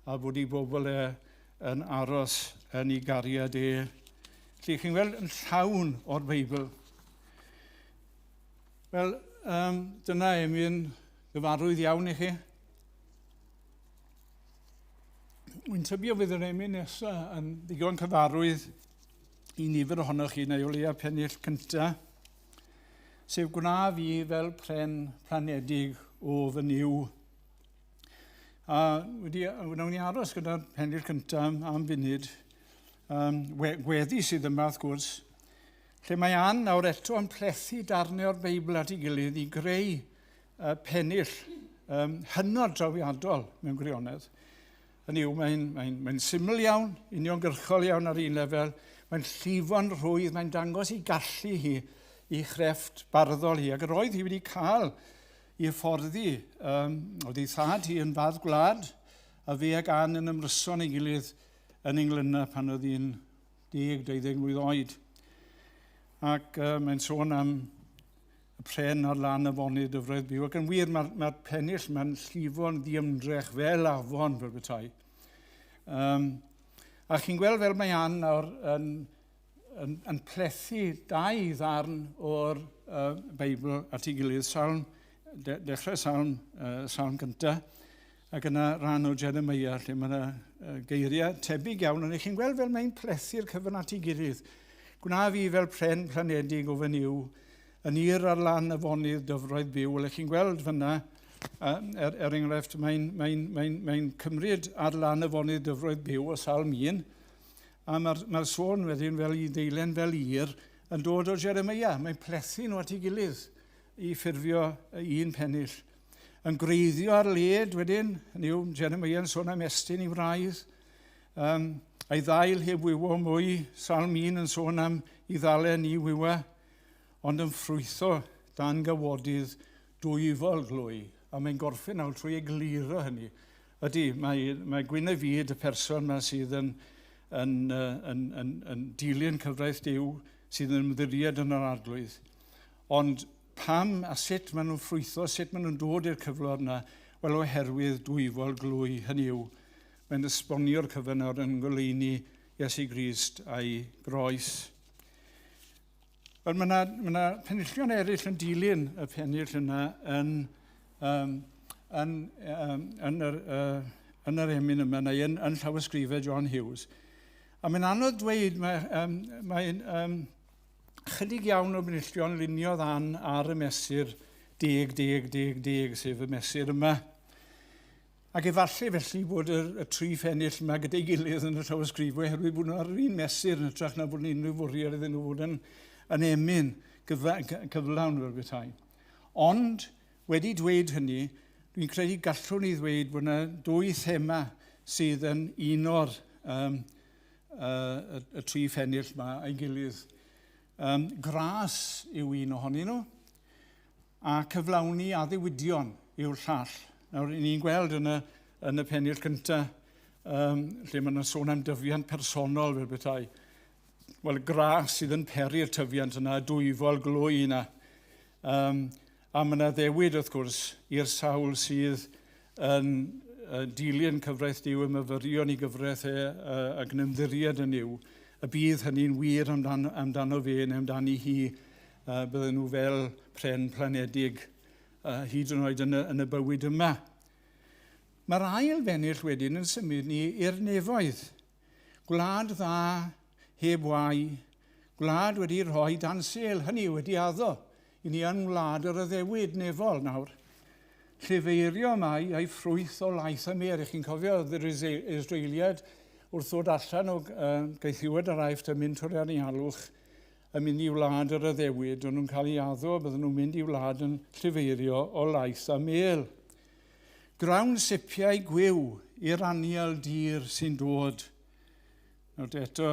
a bod ei bobl e yn aros yn ei gariad e. Felly, chi'n gweld yn llawn o'r Beibl. Wel, um, dyna emyn gyfarwydd iawn i chi. Wy'n tybio fydd yr emyn nesaf yn ddigon cyfarwydd i nifer ohonoch chi, neu o leia pennill cyntaf, sef gwna fi fel pren planedig o fy niw. A wedi, wnawn ni aros gyda'r pennill cyntaf am funud. Um, gweddi sydd yma, wrth gwrs, lle mae Ann nawr eto yn plethu darnau o'r Beibl at ei gilydd i greu uh, pennill um, hynod drawiadol mewn gwirionedd. Hynny yw, mae'n mae mae syml iawn, uniongyrchol iawn ar un lefel, mae'n llifo'n rhwydd, mae'n dangos i gallu hi, i chrefft barddol hi, ac yr oedd hi wedi cael i hyfforddi. Oedd ei thad hi yn fardd gwlad, a fe ag Ann yn ymryson ei gilydd yn Englyna pan oedd hi'n 10-20 mlwydd oed. Ac mae'n sôn am y pren ar lan afonydd dyfroedd byw. Ac yn wir, mae'r pennill mae'n llifo'n ddiymdrech fel afon, fel bethau. A chi'n gweld fel mae Ann nawr yn plethu dau ddarn o'r Beibl at ei gilydd, salm, dechrau salm, salm gyntaf, ac yna rhan o Jeremiah lle mae yna geiriau tebyg iawn, ond chi'n gweld fel mae'n plethu'r cyfan at ei gilydd. Gwna fi fel pren planedig o fy Nuw, yn ir ar lan afonydd dyfroedd byw. Wel, chi'n gweld fyna, er enghraifft, mae'n cymryd ar lan afonydd dyfroedd byw o Salm 1, a mae'r sôn wedyn fel i ddeilen fel ir yn dod o Jeremiah. Mae'n plethu nhw at ei gilydd i ffurfio un pennill. Yn gwreiddio ar led wedyn, hynny yw, Jeremiah yn sôn am estyn i wraidd, a'i ddail heb wywo mwy, Salm 1 yn sôn am i ddalen i wywa, ond yn ffrwytho dan gawodydd dwyfol glwy. A mae'n gorffen nawr trwy egluro hynny. Ydy, mae Gwyn y Fyd, y person yma sydd yn dilyn cyfraith Duw, sydd yn ymddiried yn yr Arglwydd. Ond pam a sut maen nhw'n ffrwytho, sut maen nhw'n dod i'r cyflwr yna? Wel, oherwydd dwyfol glwy, hynny yw, mae'n esbonio'r cyfan nawr yn ngoleuni Iesu Grist a'i groes. Wel, mae yna penillion eraill yn dilyn y pennill yna yn yr emyn yma, neu yn llawysgrifau John Hughes. A mae'n anodd dweud, mae chydig iawn o benillion luniodd Ann ar y mesur 10, 10, 10, 10, sef y mesur yma. Ac efallai felly bod y tri phennill yma gyda'i gilydd yn y llawysgrifau oherwydd bod nhw ar yr un mesur yn hytrach na bod unrhyw fwriad iddyn nhw fod yn emyn cyflawn fel bethau. Ond, wedi dweud hynny, dwi'n credu gallwn ni ddweud bod yna dwy thema sydd yn un o'r y tri phennill yma a'i gilydd. Gras yw un ohonyn nhw, a cyflawni addewidion yw'r llall. Nawr, ni'n gweld yn y pennill cyntaf, lle mae yna sôn am dyfiant personol fel bethau. Wel, gras sydd yn peri'r tyfiant yna, dwyfol glwy yna. A mae yna ddewid, wrth gwrs, i'r sawl sydd yn dilyn cyfraith Duw, y myfyrion i gyfraith e ac yn ymddiried yn Nuw, y bydd hynny'n wir amdano fe neu amdani hi, bydden nhw fel pren planedig hyd yn oed yn y bywyd yma. Mae'r ail bennill wedyn yn symud ni i'r nefoedd. Gwlad dda, heb wai, gwlad wedi rhoi dan sêl, hynny wedi addo i ni yn wlad yr addewid nefol nawr. Llefeirio mai a'i ffrwyth o laeth a mêr. Chi'n cofio oedd yr Israeliaid wrth ddod allan o gaethiwed yr Aifft yn mynd trwy'r anialwch yn mynd i wlad yr addewid, o'n nhw'n cael ei addo, bydden nhw'n mynd i wlad yn llifeirio o laeth a mêl. Grawn sipiau gwiw i'r anial dir sy'n dod. Nawr eto,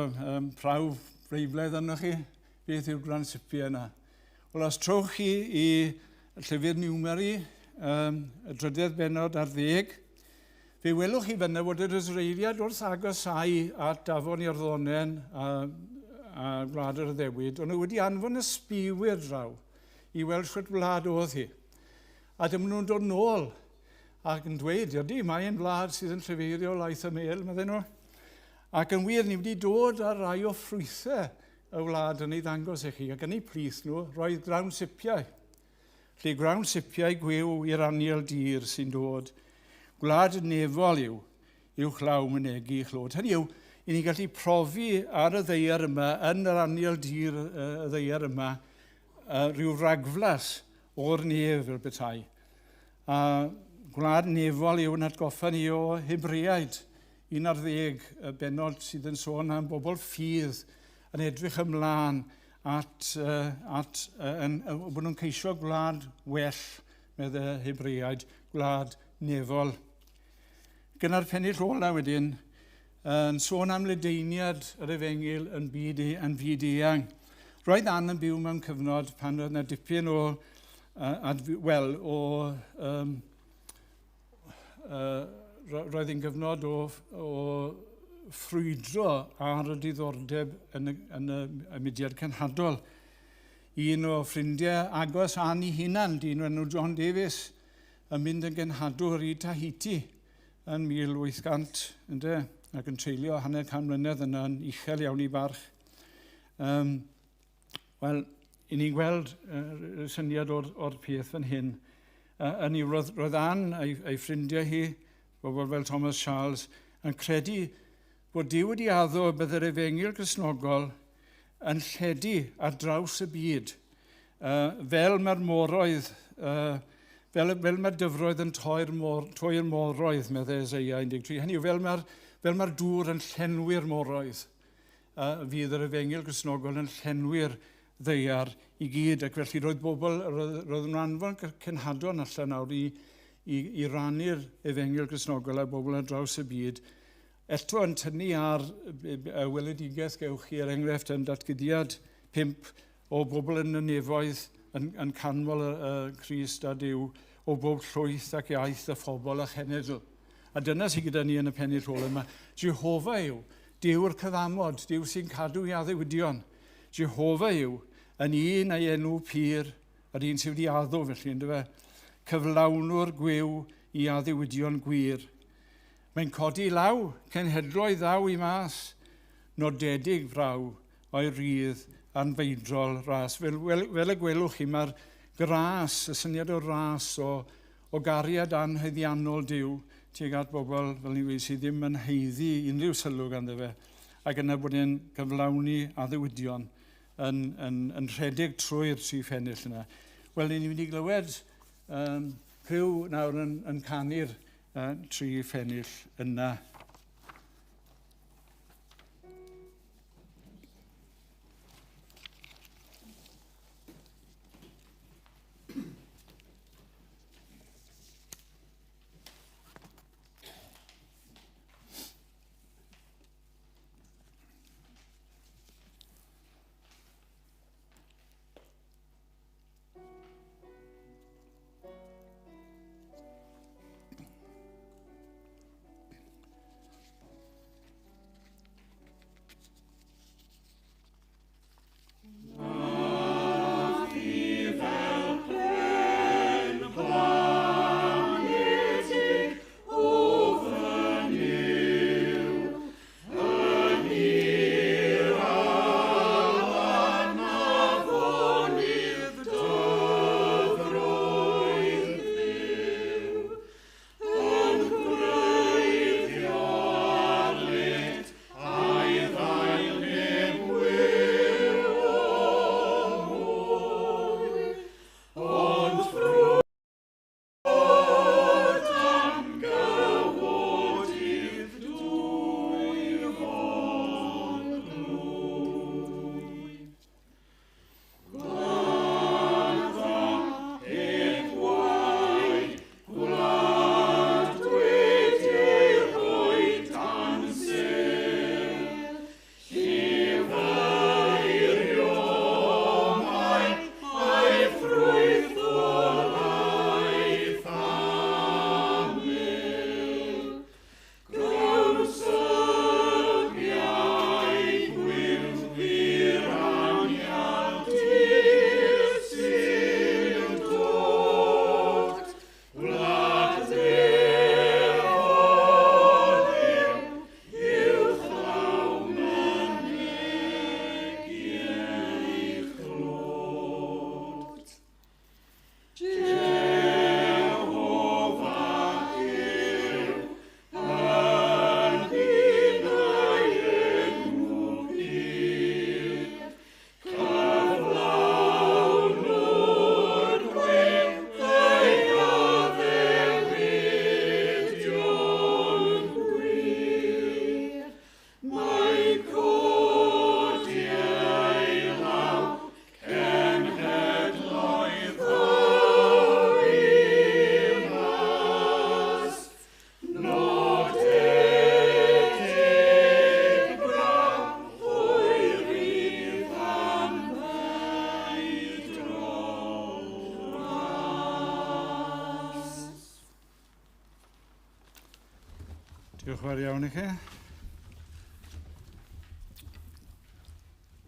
prawf breibledd arnoch chi, beth yw'r grawn sipiau yna? Wel, os trowch chi i llyfr Niwmeri, y drydedd bennod ar 10, fe welwch chi fyna fod yr Israeliad wrth agosau at Afon Iorddonen a gwlad yr addewid, ond nhw wedi anfon y sbiwyr draw i weld shwt wlad oedd hi. A dyma nhw'n dod nôl ac yn dweud, ydy, mae'n wlad sydd yn llefeirio laeth y mêl, medden nhw. Ac yn wir, ni wedi dod ar rai o ffrwythau y wlad yn ei ddangos i chi, ac yn eu plith nhw roedd grawn sipiau. Lle gwrawn sipiau gwiw i'r anial dir sy'n dod. Gwlad nefol yw, uwchlaw mynegi chlod. Hynny yw, i ni gallu profi ar y ddaear yma, yn yr anial dir y ddaear yma, rhyw ragflas o'r nef fel petai. A gwlad nefol yw yn atgoffa ni o Hebreaid, 11 y bennod sydd yn sôn am bobl ffydd yn edrych ymlaen at bod nhw'n ceisio gwlad well, medde Hebreaid, gwlad nefol. Gyda'r pennill ola wedyn, yn sôn am ledaeniad yr efengyl yn fyd eang. Roedd Ann yn byw mewn cyfnod pan oedd yna dipyn o wel, o, roedd hi'n gyfnod o ffrwydro ar y diddordeb yn y mudiad cenhadol. Un o ffrindiau agos Ann ei hunan, dyn enw John Davies, yn mynd yn genhadwr i Tahiti yn 1800, ynde, ac yn treulio 50 mlynedd yna yn uchel iawn i barch. Wel, i ni'n gweld y syniad o'r peth fan hyn. Yn i roedd Ann a'i ffrindiau hi, bobl fel Thomas Charles, yn credu bod Duw wedi addo y byddai'r efengyl Gristnogol yn lledu ar draws y byd, fel mae'r moroedd, fel mae'r dyfroedd yn toi'r moroedd, meddai Eseia 13. Hynny yw, fel mae'r dŵr yn llenwi'r moroedd, fydd yr efengyl Gristnogol yn llenwi'r ddaear i gyd, ac felly roedd bobl, roedd nhw'n anfon cenhadon allan nawr i rannu'r efengyl Gristnogol a bobl ar draws y byd, eto yn tynnu ar y weledigaeth gewch chi, er enghraifft yn Datguddiad 5, o bobl yn y nefoedd yn canmol y Crist a Duw, o bob llwyth ac iaith a phobl a chenedl. A dyna sydd gyda ni yn y pennill ôl yma. Jehofa yw Duw'r cyfamod, Duw sy'n cadw i addewidion. Jehofa yw yn un a'i enw pur, yr un sydd wedi addo felly, yndyfe? Cyflawnwr gwiw i addewidion gwir. Mae'n codi law, cenhedloedd ddaw i mas, nodedig fraw o'i rydd anfeidrol ras. Fel y gwelwch chi, mae'r gras, y syniad o ras, o gariad anhaeddiannol Duw tuag at bobl, fel ni'n gweud, sydd ddim yn haeddu unrhyw sylw ganddo fe, ac yna bod e'n cyflawni addewidion yn rhedeg trwy'r tri phennill yna. Wel, ni'n mynd i glywed criw nawr yn canu'r tri phennill yna. Diolch yn fawr iawn i chi.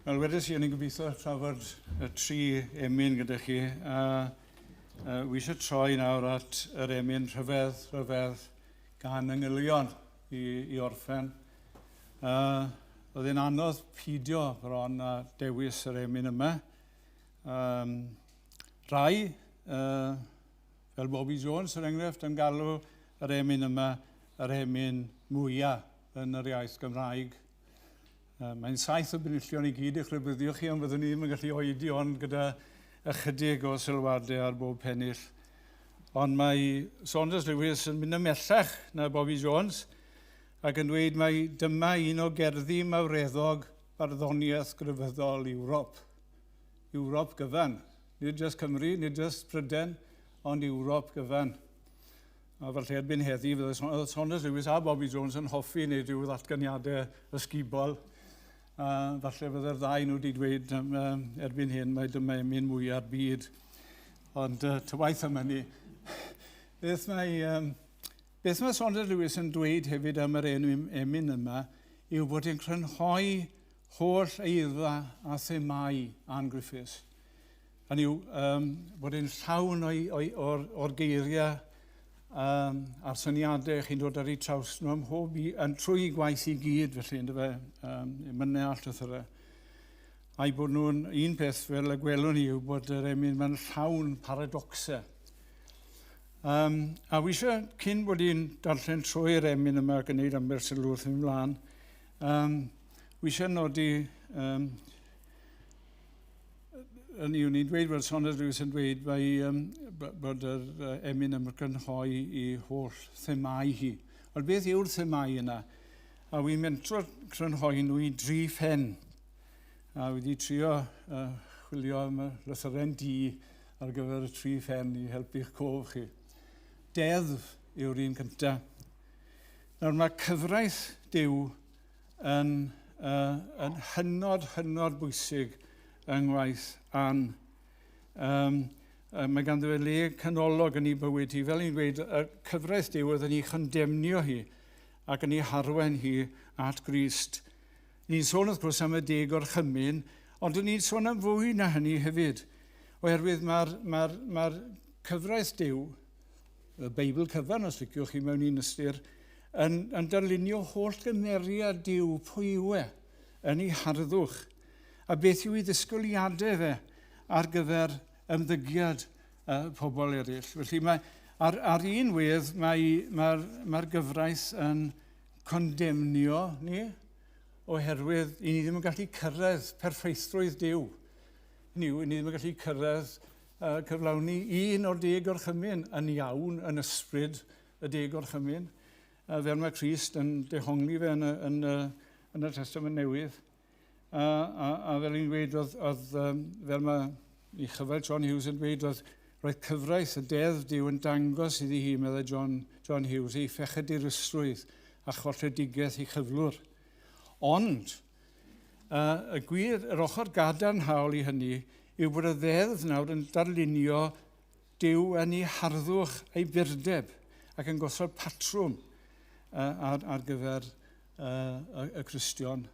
Wel, wedes i, o'n i'n gobeithio trafod y tri emyn gyda chi, a wi eisiau troi nawr at yr emyn rhyfedd, rhyfedd gan angylion i, i orffen. Oedd e'n anodd pidio bron a dewis yr emyn yma. Um, rai, fel Bobby Jones, er enghraifft, yn galw yr emyn yma yr emyn mwyaf yn yr iaith Gymraeg. Mae'n saith o benillion i gyd i'ch rhybuddio chi, ond fyddwn ni ddim yn gallu oedi ond gyda ychydig o sylwadau ar bob pennill. Ond mae Saunders Lewis yn mynd ymhellach na Bobby Jones ac yn dweud mai dyma un o gerddi mawreddog barddoniaeth grefyddol Ewrop. Ewrop gyfan. Nid jyst Cymru, nid jyst Prydain, ond Ewrop gyfan. A falle erbyn heddi, fydde Saunders Lewis a Bobby Jones yn hoffi wneud rhyw ddatganiadau ysgubol. A falle fydde'r ddau nhw wedi dweud um, erbyn hyn mae dyma emyn mwyaf byd. Ond ta waith am hynny. Beth mae, um, beth mae Saunders Lewis yn dweud hefyd am yr enw emyn yma yw bod e'n crynhoi holl eirfa a themâu Ann Griffiths. Hynny yw, um, bod e'n llawn o'i, o'i, o'r, or geiriau um, a'r syniadau chi'n dod ar eu traws nhw ym mhob i, yn trwy gwaith i gyd, felly, ynddo fe, um, mynau a llythyrau. A'i bod nhw'n un peth fel y gwelwn ni yw bod yr emyn mae'n llawn paradoxau. Um, a wi eisiau, cyn bod i'n darllen trwy'r emyn yma ac yn gwneud ambell sylw wrth ymlaen, um, wi eisiau nodi um, yn yw, ni'n dweud fel Saunders Lewis yn dweud mae, um, bod yr uh, emyn yn crynhoi i holl themau hi. Ond beth yw'r themau yna? A wy'n mentro crynhoi nhw i dri phen. A wedi trio uh, chwilio am y lythyren D ar gyfer y tri phen i helpu'ch cof chi. Deddf yw'r un cyntaf. Nawr mae cyfraith Duw yn, uh, yn hynod, hynod bwysig yng ngwaith Ann. Um, mae ganddo fe le canolog yn ei bywyd hi. Fel ni'n dweud, y cyfraith Duw oedd yn ei chondemnio hi ac yn ei harwain hi at Grist. Ni'n sôn wrth gwrs am y deg orchymyn, ond ni'n sôn am fwy na hynny hefyd, oherwydd mae'r mae mae cyfraith Duw, y Beibl cyfan os liciwch chi mewn un ystyr, yn, yn darlunio holl gymeriad Duw, pwy yw e, yn ei harddwch, a beth yw ei ddisgwyliadau fe ar gyfer ymddygiad uh, pobl eraill. Felly mae, ar, ar un wedd mae'r mae, mae gyfraith yn condemnio ni, oherwydd i ni ddim yn gallu cyrraedd perffeithrwydd Duw. Ni, ni ddim yn gallu cyrraedd uh, cyflawni un o'r deg orchymyn yn iawn yn ysbryd y deg orchymyn, uh, fel mae Crist yn dehongli fe yn y, yn y, yn y Testament Newydd. A, a, a fel i'n dweud, oedd, oedd, um, fel mae ei chyfaill John Hughes yn dweud, oedd roedd cyfraith y deddf Duw yn dangos iddi hi, meddai John, John Hughes, ei phechadurusrwydd a cholledigaeth ei chyflwr. Ond, uh, y gwir, yr ochr gadarnhaol i hynny yw bod y ddeddf nawr yn darlunio Duw yn ei harddwch a'i burdeb ac yn gosod patrwm uh, ar, ar gyfer uh, y, y Cristion.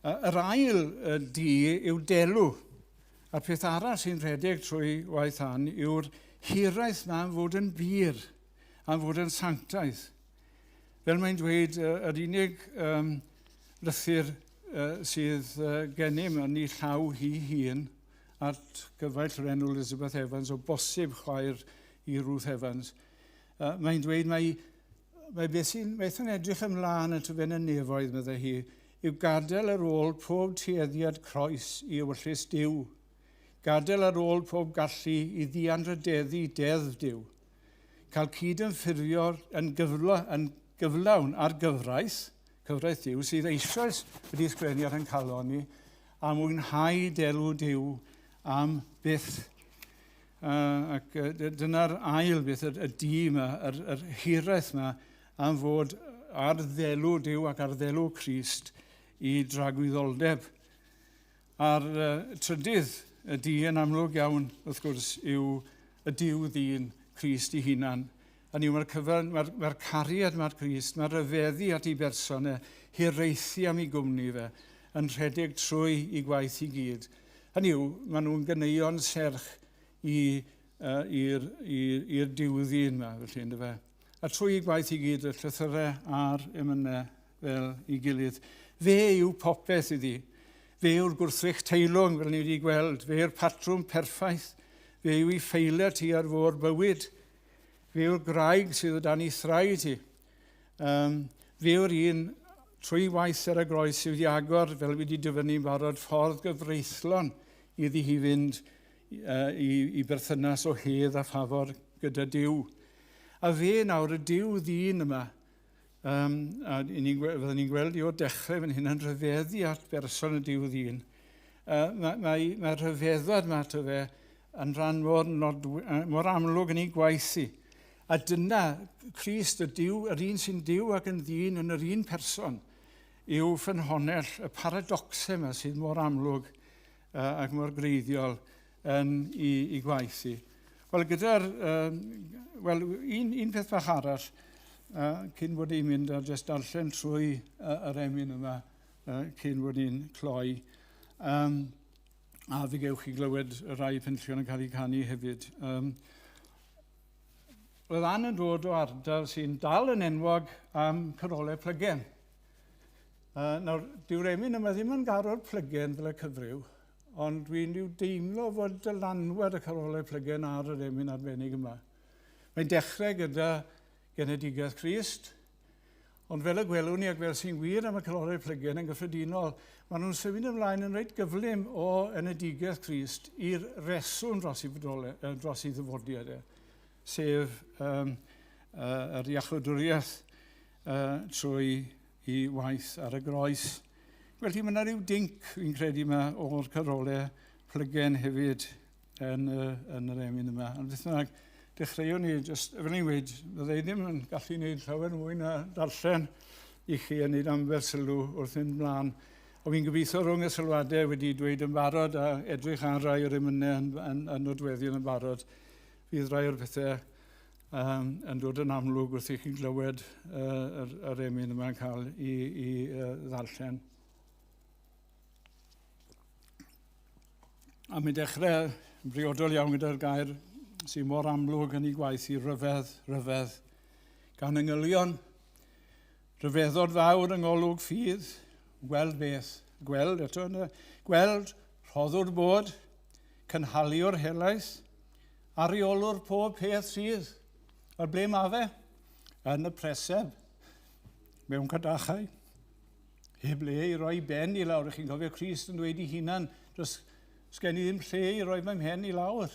Uh, yr ail uh, di yw delw. A'r peth arall sy'n rhedeg trwy waith Ann yw'r hiraeth na am fod yn bur, am fod yn sanctaidd. Fel mae'n dweud, yr unig um, lythyr uh, sydd uh, gennym yn ei llaw hi hun at gyfaill yr enw Elizabeth Evans, o bosib chwaer i Ruth Evans, uh, mae'n dweud mai, mae beth sy'n beth yn edrych ymlaen at y fe'n y nefoedd, meddai hi, yw gadael ar ôl pob tueddiad croes i ewyllys Duw, gadael ar ôl pob gallu i ddianrhydeddu deddf Duw, cael cyd-ymffurfio yn, gyfla, yn gyflawn ar gyfraith, cyfraith Duw, sydd eisoes wedi ysgrifennu ar ein calon ni, a mwynhau delw Duw am byth. Uh, ac uh, dyna'r ail beth, y, y di yma, yr, yr hiraeth yma, am fod ar ddelw Duw ac ar ddelw Crist i dragwyddoldeb. A'r uh, trydydd y di yn amlwg iawn, wrth gwrs, yw y Duw ddyn Crist ei hunan. Hynny yw, mae'r cyfan, mae'r mae cariad mae'r Grist, mae'r rhyfeddu at ei berson e, hiraethu am ei gwmni fe, yn rhedeg trwy i gwaith i gyd. Hynny yw, maen nhw'n ganeuon serch i, uh, i'r, i'r diwddyn yma, felly, ynddo fe. A trwy ei gwaith i gyd, y llythyrau a'r emynau fel i gilydd. Fe yw popeth iddi. Fe yw'r gwrthrych teilwng, fel ni wedi gweld. Fe yw'r patrwm perffaith. Fe yw ei ffeilet hi ar fôr bywyd. Fe yw'r graig sydd o dan ei thraed hi. Um, fe yw'r un trwy waith ar y groes sydd wedi agor, fel wedi dyfynnu'n barod, ffordd gyfreithlon iddi hi fynd uh, i, i berthynas o hedd a ffafor gyda Duw. A fe nawr, y Duw ddyn yma, um, a ni, fyddwn ni'n gweld i o'r dechrau fan hyn yn rhyfeddu at berson y Duw ddyn. Uh, mae, mae, mae rhyfeddod yma ato fe yn rhan mor, nodw, mor amlwg yn ei gwaith i. A dyna Crist, y Duw, yr un sy'n Duw ac yn ddyn yn yr un person, yw ffynhonnell y paradoxau yma sydd mor amlwg uh, ac mor greiddiol yn i, i gwaith i. Wel, gyda'r... Uh, wel, un, un peth bach arall, uh, cyn bod i'n mynd a jyst darllen trwy uh, yr emyn yma, uh, cyn bod i'n cloi. Um, a fe gewch chi glywed y rhai penllion yn cael eu canu hefyd. Um, roedd Ann yn dod o ardal sy'n dal yn enwog am carolau plygen. Uh, nawr, dyw'r emyn yma ddim yn garo'r plygen fel y cyfryw, ond dwi'n rhyw deimlo fod dylanwad y carolau plygen ar yr emyn arbennig yma. Mae'n dechrau gyda genedigaeth Crist, ond fel y gwelwn ni ac fel sy'n wir am y carolau plygen yn gyffredinol, maen nhw'n symud ymlaen yn reit gyflym o enedigaeth Crist i'r reswm dros ei, fodole, dros ei ddyfodiad e, sef um, uh, yr iachawdwriaeth uh, trwy i waith ar y groes. Felly mae yna rhyw dinc, fi'n credu yma, o'r carolau plygen hefyd yn, uh, yn yr emyn yma. Ond beth bynnag, dechreuwn ni, just, fel ni'n gweud, fydda i ddim yn gallu gwneud llawer mwy na darllen i chi a wneud ambell sylw wrth fynd mlaen. Ond fi'n gobeithio rhwng y sylwadau wedi dweud yn barod a edrych ar rai o'r emynau yn, yn, yn nodweddion yn barod, fydd rai o'r pethau um, yn dod yn amlwg wrth i chi glywed uh, yr, yr emyn yma'n cael i, i uh, ddarllen. A mae'n dechrau yn briodol iawn gyda'r gair sy'n mor amlwg yn ei gwaith i ryfedd, ryfedd, gan yngylion, rhyfeddod fawr yng ngolwg ffydd, gweld beth, gweld eto, gweld rhoddwr bod, cynhaliwr helaeth, A rheolwr pob peth sydd. Wel, ble mae fe? Yn y preseb. Mewn cadachau. Heb le i roi ben i lawr. Chi'n cofio Crist yn dweud i hunan, does sgen i ddim lle i roi fy mhen i lawr.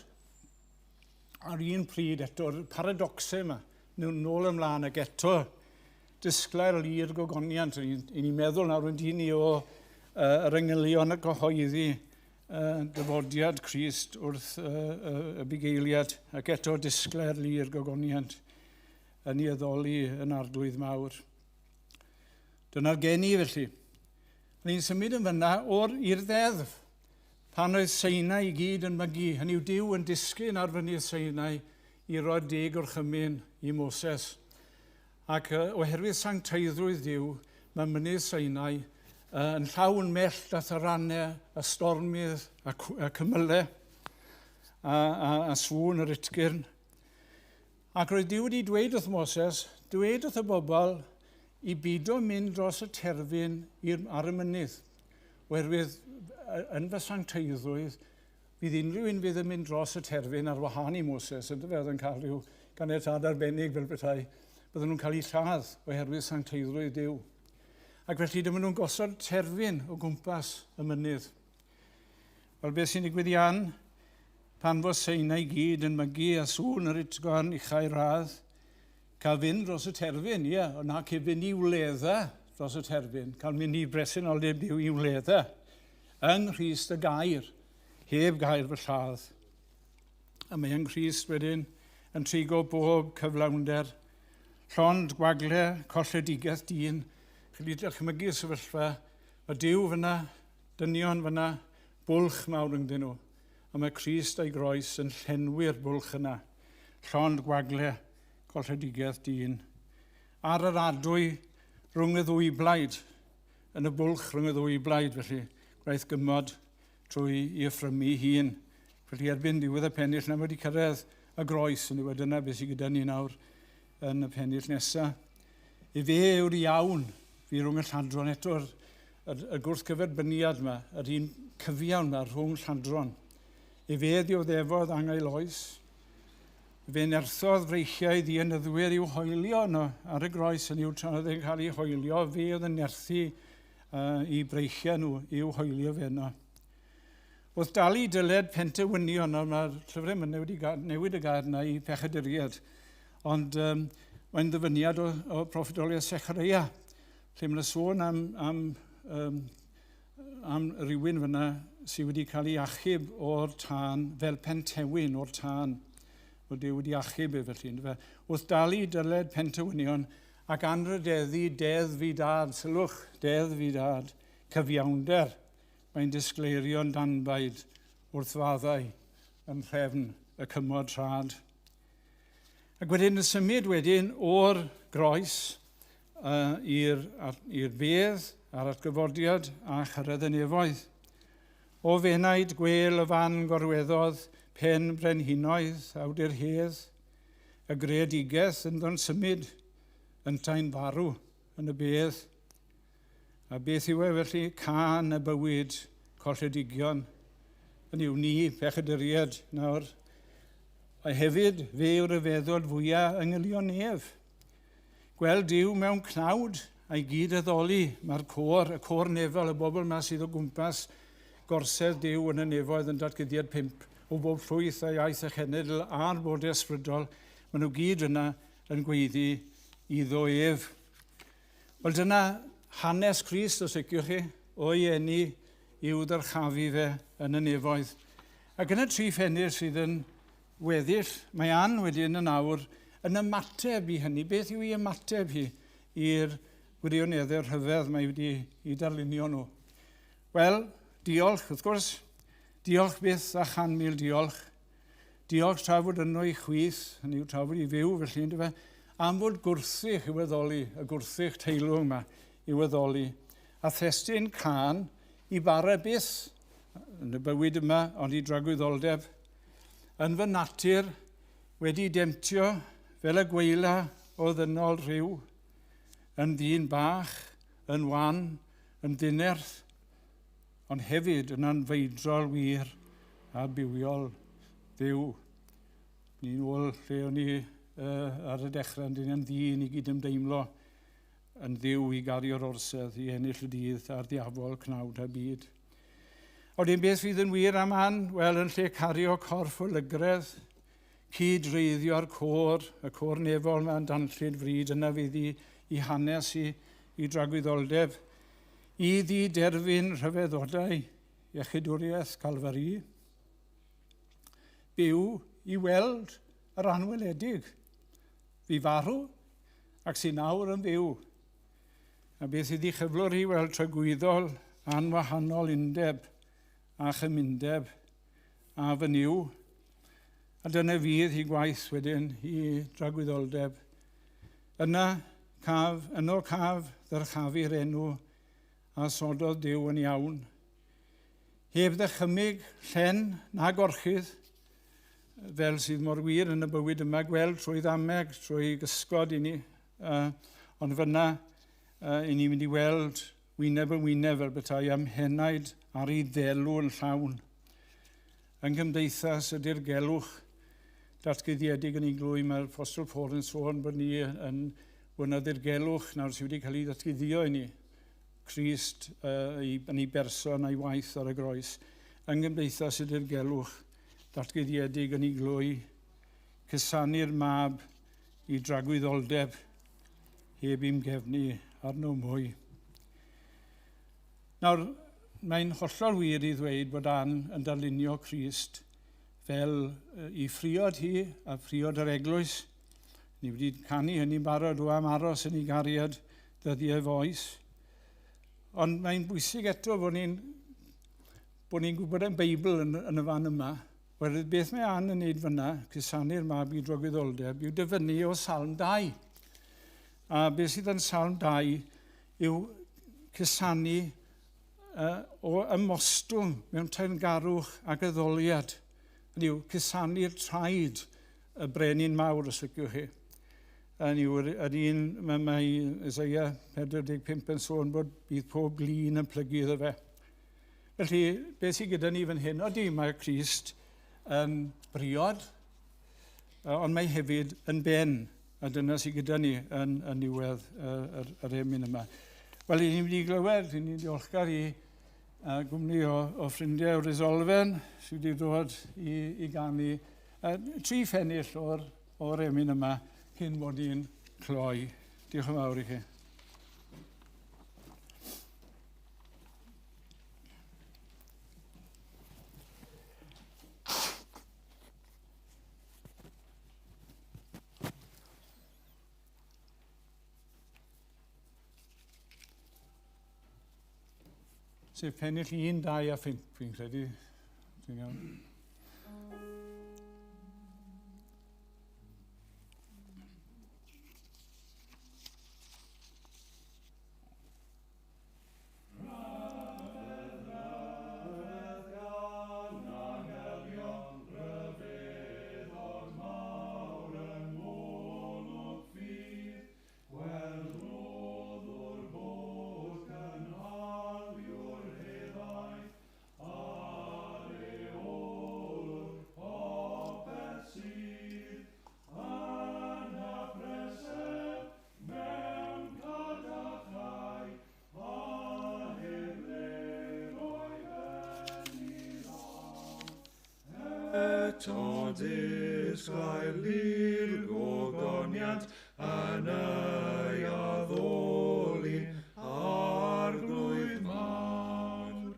Ar un pryd eto'r paradoxau yma, nhw'n nôl ymlaen ac eto disglair lir gogoniant. I ni'n meddwl nawr yn dyn ni o uh, yr angylion y cyhoeddi dyfodiad Crist wrth y bugeiliad ac eto disglair lu'r gogoniant yn ei addoli yn arglwydd mawr. Dyna'r geni felly. Ni'n symud yn fyna o'r i'r ddeddf. Pan oedd Seinau i gyd yn mygu, hynny yw Duw yn disgyn ar fynydd Seinau i roi'r deg orchymyn i Moses. Ac oherwydd sancteiddrwydd Duw, mae mynydd Sinai yn llawn mellt a tharanau, a stormydd, a, a cymylau, a, a, a sŵn yr utgyrn. Ac roedd Duw wedi dweud wrth Moses, dweud wrth y bobl i bido mynd dros y terfyn i'r, ar y mynydd, oherwydd yn fy sancteiddrwydd, Bydd unrhyw un fydd yn mynd dros y terfyn ar wahân i Moses, yndyfe, oedd yn cael rhyw ganiatâd arbennig fel petai, bydden nhw'n cael eu lladd oherwydd sancteiddrwydd Duw. Ac felly dyma nhw'n gosod terfyn o gwmpas y mynydd. Wel, beth sy'n digwydd i Ann? Pan fo Seinau gyd yn mygu a sŵn yr utgorn uchau radd, cael fynd dros y terfyn, ie, ond na cef fynd i wledda dros y terfyn, cael mynd i bresenoldeb Duw i wledda. Yng Nghrist y gair, heb gair fy lladd. A mae yng Nghrist wedyn yn trigo bob cyflawnder, llond gwagle, colledigaeth dyn. Chi wedi dychmygu'r sefyllfa, mae Duw fyna, dynion fyna, bwlch mawr rhyngddyn nhw. A mae Crist a'i groes yn llenwi'r bwlch yna. Llond gwagle, Colledigaeth dyn. Ar yr adwy rhwng y ddwy blaid, yn y bwlch rhwng y ddwy blaid, felly, gwnaeth gymod trwy i offrymu hun. Felly erbyn diwedd y pennill, na wedi cyrraedd y groes, yn yw dyna beth sydd gyda ni nawr yn y pennill nesaf. I fe yw'r iawn, fi rhwng y lladron eto'r y gwrthgyferbyniad yma, yr un cyfiawn yma rhwng lladron. I fe ddioddefodd angau oes, fe nerthodd freichiau ddienyddwyr i'w hoelio yno ar y groes yn i'w tra oedd e'n cael ei hoelio, fe oedd yn nerthu i breichiau nhw i'w hoelio fe yno. Wrth dalu dyled pentewynion, nawr mae'r llyfrau yma wedi newid y gair yna i pechaduriaid, ond mae'n ddyfyniad o proffwydoliaeth Sechareia, lle mae'n sôn am rywun fyna sydd wedi cael ei achub o'r tân, fel pentewyn o'r tân, bod Duw wedi achub e felly. Yndyfe? Wrth dalu dyled pentewynion ac anrhydeddu deddf i dad, sylwch, deddf i dad, cyfiawnder, mae'n disgleirio'n danbaid wrth faddau yn nhrefn y cymod rhad. Ac wedyn yn symud wedyn o'r groes i'r bedd a'r atgyfodiad a chyrraedd y nefoedd. O fenaid gwel y fan gorweddodd pen brenhinoedd awdur hedd, y greadigaeth ynddo'n symud, yntau'n farw yn y bedd. A beth yw e felly? Cân y bywyd colledigion. Yn yw ni, pechaduriaid, nawr. A hefyd, fe yw'r rhyfeddod fwyaf yng nghylion nef. Gweld Duw mewn cnawd a'i gyd addoli, mae'r côr, y côr nefol, y bobl yma sydd o gwmpas gorsedd Duw yn y nefoedd yn datguddiad 5, o bob llwyth a iaith a chenedl a'r bodau ysbrydol, maen nhw gyd yna yn gweiddi iddo ef. Wel, dyna hanes Crist, os liciwch chi, o'i eni i'w ddyrchafu fe yn y nefoedd. Ac yn y tri phennill sydd yn weddill, mae Ann wedyn yn awr yn ymateb i hynny. Beth yw ei ymateb hi i'r gwirioneddau rhyfedd mae wedi i darlunio nhw? Wel, diolch, wrth gwrs. Diolch byth a 100,000 diolch. Diolch tra fod yno i chwith, hynny yw tra fod i fyw felly, yndyfe, am fod gwrthych i'w addoli, y gwrthych teilwng yma i'w addoli, a thestun cân i bara byth yn y bywyd yma, ond i dragwyddoldeb. Yn fy natur, wedi demtio fel y gweila o ddynol rhyw, yn ddyn bach, yn wan, yn ddinerth, ond hefyd yn anfeidrol wir a bywiol Dduw. Ni'n ôl lle o'n i ar y dechrau, yn dyn yn ddyn i gydymdeimlo yn Dduw i gario'r orsedd, i ennill y dydd a'r diafol, cnawd a byd. A wedyn beth fydd yn wir am Ann? Wel, yn lle cario corff o lygredd, cyd-reiddio'r côr, y côr nefol yma'n danllyd fryd, yna fydd i hanes i dragwyddoldeb, i ddi derfyn rhyfeddodau iechydwriaeth Calfari. Byw i weld yr anweledig. Fi farw ac sy'n nawr yn fyw. A beth iddi chyflwr hi weld tragwyddol anwahanol undeb a chymundeb a fy Nuw. A dyna fydd hi gwaith wedyn i dragwyddoldeb. Yna caf, yno caf ddyrchafu'r enw a sododd Duw yn iawn. Heb ddychymyg llen na gorchudd, fel sydd mor wir yn y bywyd yma, gweld trwy ddameg, trwy gysgod i ni, ond fyna i ni mynd i weld wyneb yn wyneb fel bethau am henaid ar ei ddelw yn llawn. Yng nghymdeithas y dirgelwch datguddiedig yn ei glwy, mae'r Apostol Paul yn sôn bod ni yn bod yna ddirgelwch nawr sydd wedi cael ei ddatguddio i ni. Crist yn ei berson a'i waith ar y groes. Yng nghymdeithas y dirgelwch datguddiedig yn ei glwy, cusanu'r mab i dragwyddoldeb heb i'm gefnu arno mwy. Nawr, mae'n hollol wir i ddweud bod Ann yn darlunio Crist fel i phriod hi a phriod yr eglwys. Ni wedi canu hynny'n barod o am aros yn ei gariad ddyddiau foes. Ond mae'n bwysig eto bod ni'n bod ni'n gwybod yn Beibl yn y fan yma. Oherwydd beth mae Ann yn neud fyna, cusanu'r mab i dragwyddoldeb, yw dyfynnu o Salm 2. A beth sydd yn Salm 2 yw cusanu o ymostwng mewn teyrngarwch ac addoliad. Hynny yw, cusanu'r traed y brenin mawr, os liciwch chi. Hynny yw, yr un, mae, mae Isaiah 45 yn sôn bod bydd pob glin yn plygu iddo fe. Felly, beth sydd gyda ni fan hyn? Odi, mae Crist yn briod, ond mae hefyd yn ben. A dyna sydd gyda ni yn, yn niwedd yr, yr emyn yma. Wel, i ni'n mynd i glywed, i ni'n diolchgar i gwmni o, o ffrindiau o Resolfen sydd wedi dod i, i ganu tri phennill o'r, o'r emyn yma cyn bod ni'n cloi. Diolch yn fawr i chi. Sef pennill 1, 2 a 5, fi'n credu. Ti'n iawn. Eto disglair lir gogoniant yn ei addoli'n arglwydd mawr.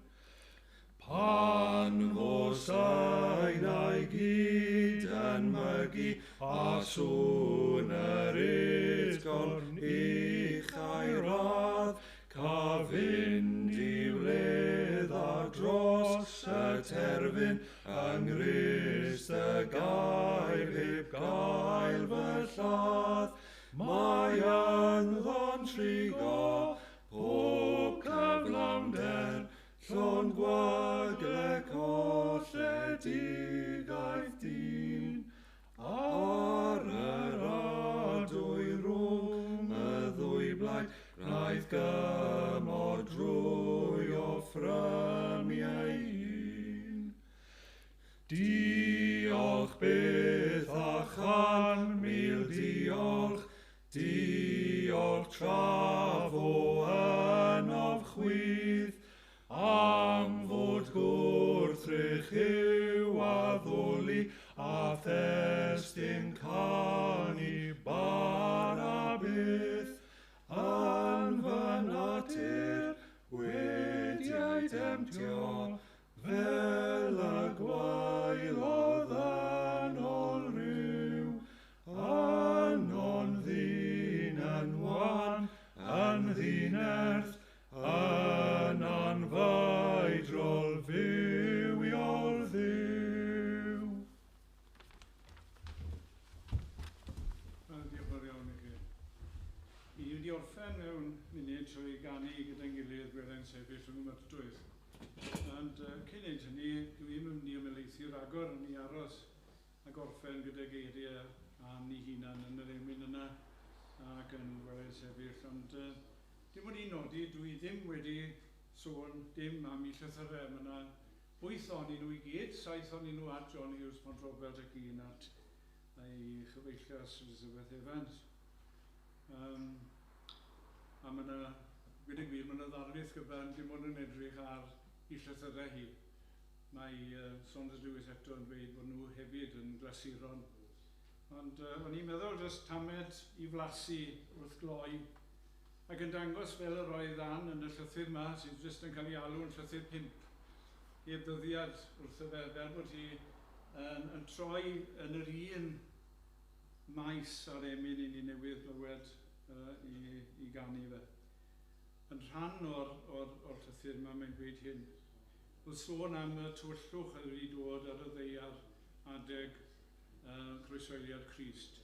Pan fo sain a'i gyd yn mygu a sŵn yr utgorn uchau radd, ca fynd i wledd a dros y terfyn yng Nghrist y gair heb gael fy lladd. Mae ynddo'n trigo pob cyflawnder, llon gwagle colledigaeth dyn. Ar yr adwy rhwng y ddwy blaid, gwnaeth gymor drwy offrymu ei hun. Diolch byth a 100,000 diolch, diolch tra fo ynof chwith, am fod gwrthrych yw addoli a thestun canu bara byth. Yn fy natur wedi ei demtio, fel y gwaelodd yn ôl rhyw, yno'n ddyn yn wan, yn ddinerth, yn anfeidrol fywiol Dduw. Wel, diolch yn fawr iawn i chi. I ni wedi orffen mewn munud trwy ganu gyda'n gilydd Gwelai'n sefyll rhwng y myrtwydd. Ond cyn neud hynny, dwi ddim yn mynd i ymhelaethu ragor, yn i aros a gorffen gyda geiriau Ann ei hunan yn yr emyn yna ac yn Gwelai'n sefyll. Ond dim ond un nodi, dwi ddim wedi sôn dim am eu llythyrau. Mae yna 8 ohonyn nhw i gyd, 7 ohonyn nhw at John Hughes Pontrobert ac un at ei chyfeillas Elizabeth Evans. A mae yna, gwed y gwir, mae yna ddarlith gyfan dim ond yn edrych ar ei llythyrau hi. Mae Saunders Lewis eto yn dweud bod nhw hefyd yn glasuron. Ond o'n i'n meddwl jyst tamed i flasu wrth gloi ac yn dangos fel yr oedd Ann yn y llythyr yma, sydd jyst yn cael ei alw yn llythyr 5, heb ddyddiad wrtho fe, fel bod hi yn, yn troi yn yr un maes a'r emyn i ni newydd glywed i, i ganu fe. Yn rhan o'r, or, or llythyr yma mae'n dweud hyn. Wrth sôn am y tywyllwch oedd wedi dod ar y ddaear adeg croeshoeliad Crist.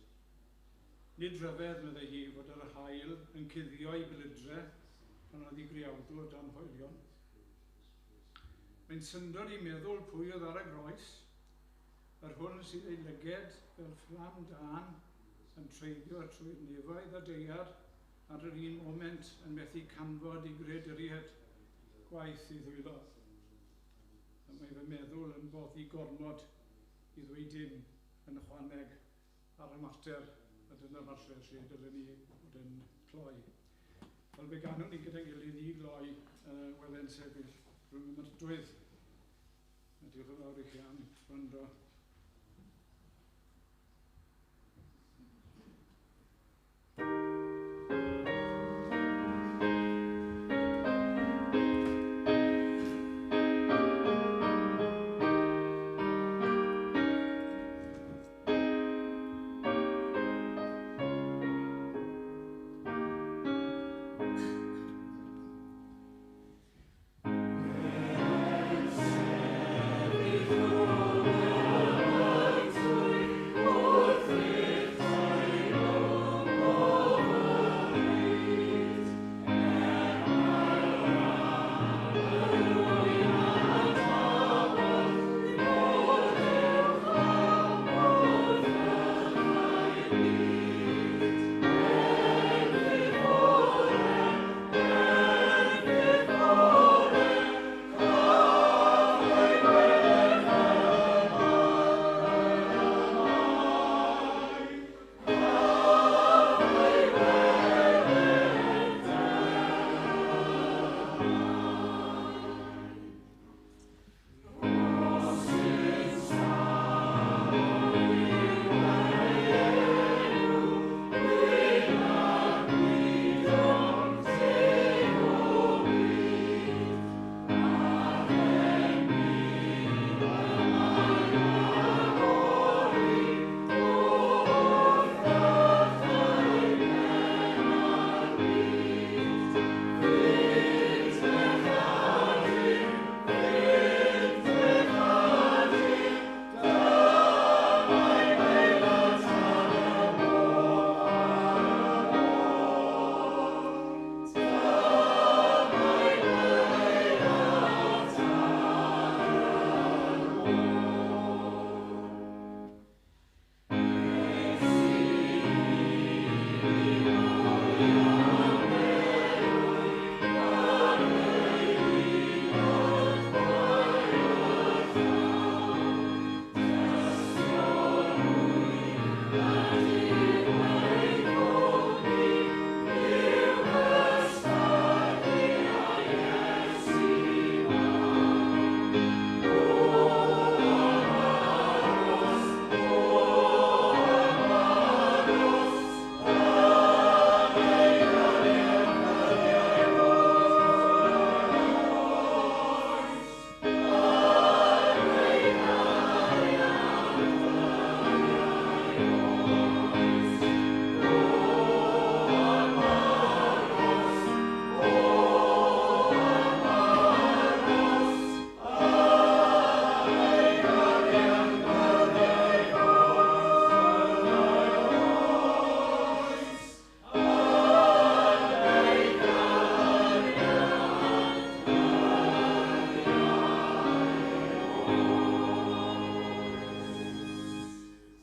Nid rhyfedd, meddai hi, fod yr haul yn cuddio ei belydre pan oedd ei greawdwr dan hoelion. Mae'n syndod i meddwl pwy oedd ar y groes, yr hwn sydd ei lyged fel fflam dân yn treiddio trwy'r nefoedd a daear ar yr un moment yn methu canfod ei greaduriaid gwaith ei ddwylo. Y mae fy meddwl yn boddi gormod i ddweud dim yn ychwaneg ar y mater, a dyna falle lle dylen ni fod yn cloi. Wel, fe ganwn ni gyda'n gilydd i gloi wele'n sefyll rhwng y myrtwydd. A diolch yn fawr i chi am wrando.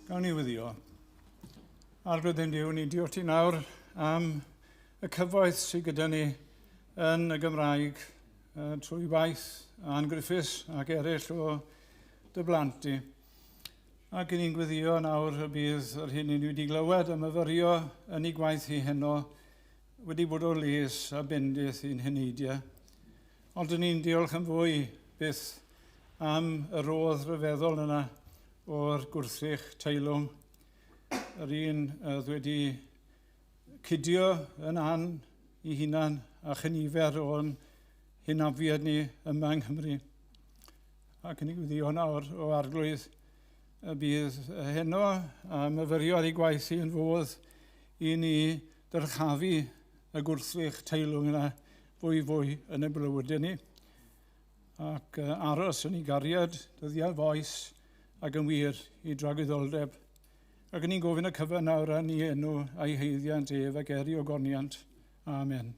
Gawn ni wyddio. Arglwydd ein Duw, ni'n diolch ti nawr am y cyfoeth sydd gyda ni yn y Gymraeg trwy waith Ann Griffiths ac eraill o dy blant di. Ac ni'n gweddio nawr y bydd yr hyn ni wedi glywed a myfyrio yn ei gwaith hi heno wedi bod o les a bendith i'n heneidiau. Ond dyn ni'n diolch yn fwy byth am y rodd rhyfeddol yna o'r gwrthrych teilwng. Yr un oedd wedi cydio yn an i hunan a chynifer o'n hynafiad ni yma yng Nghymru. Ac yn ei gweddio nawr o Arglwydd y bydd heno a myfyrio ar ei gwaith hi yn fodd i ni ddyrchafu y gwrthrych teilwng yna fwy fwy yn y bywydau ni. Ac aros yn ei gariad dyddiau foes ac yn wir i dragwyddoldeb. Ac yn ni'n gofyn y cyfan nawr yn ei enw a'i haeddiant ef ac er ei ogoniant. Amen.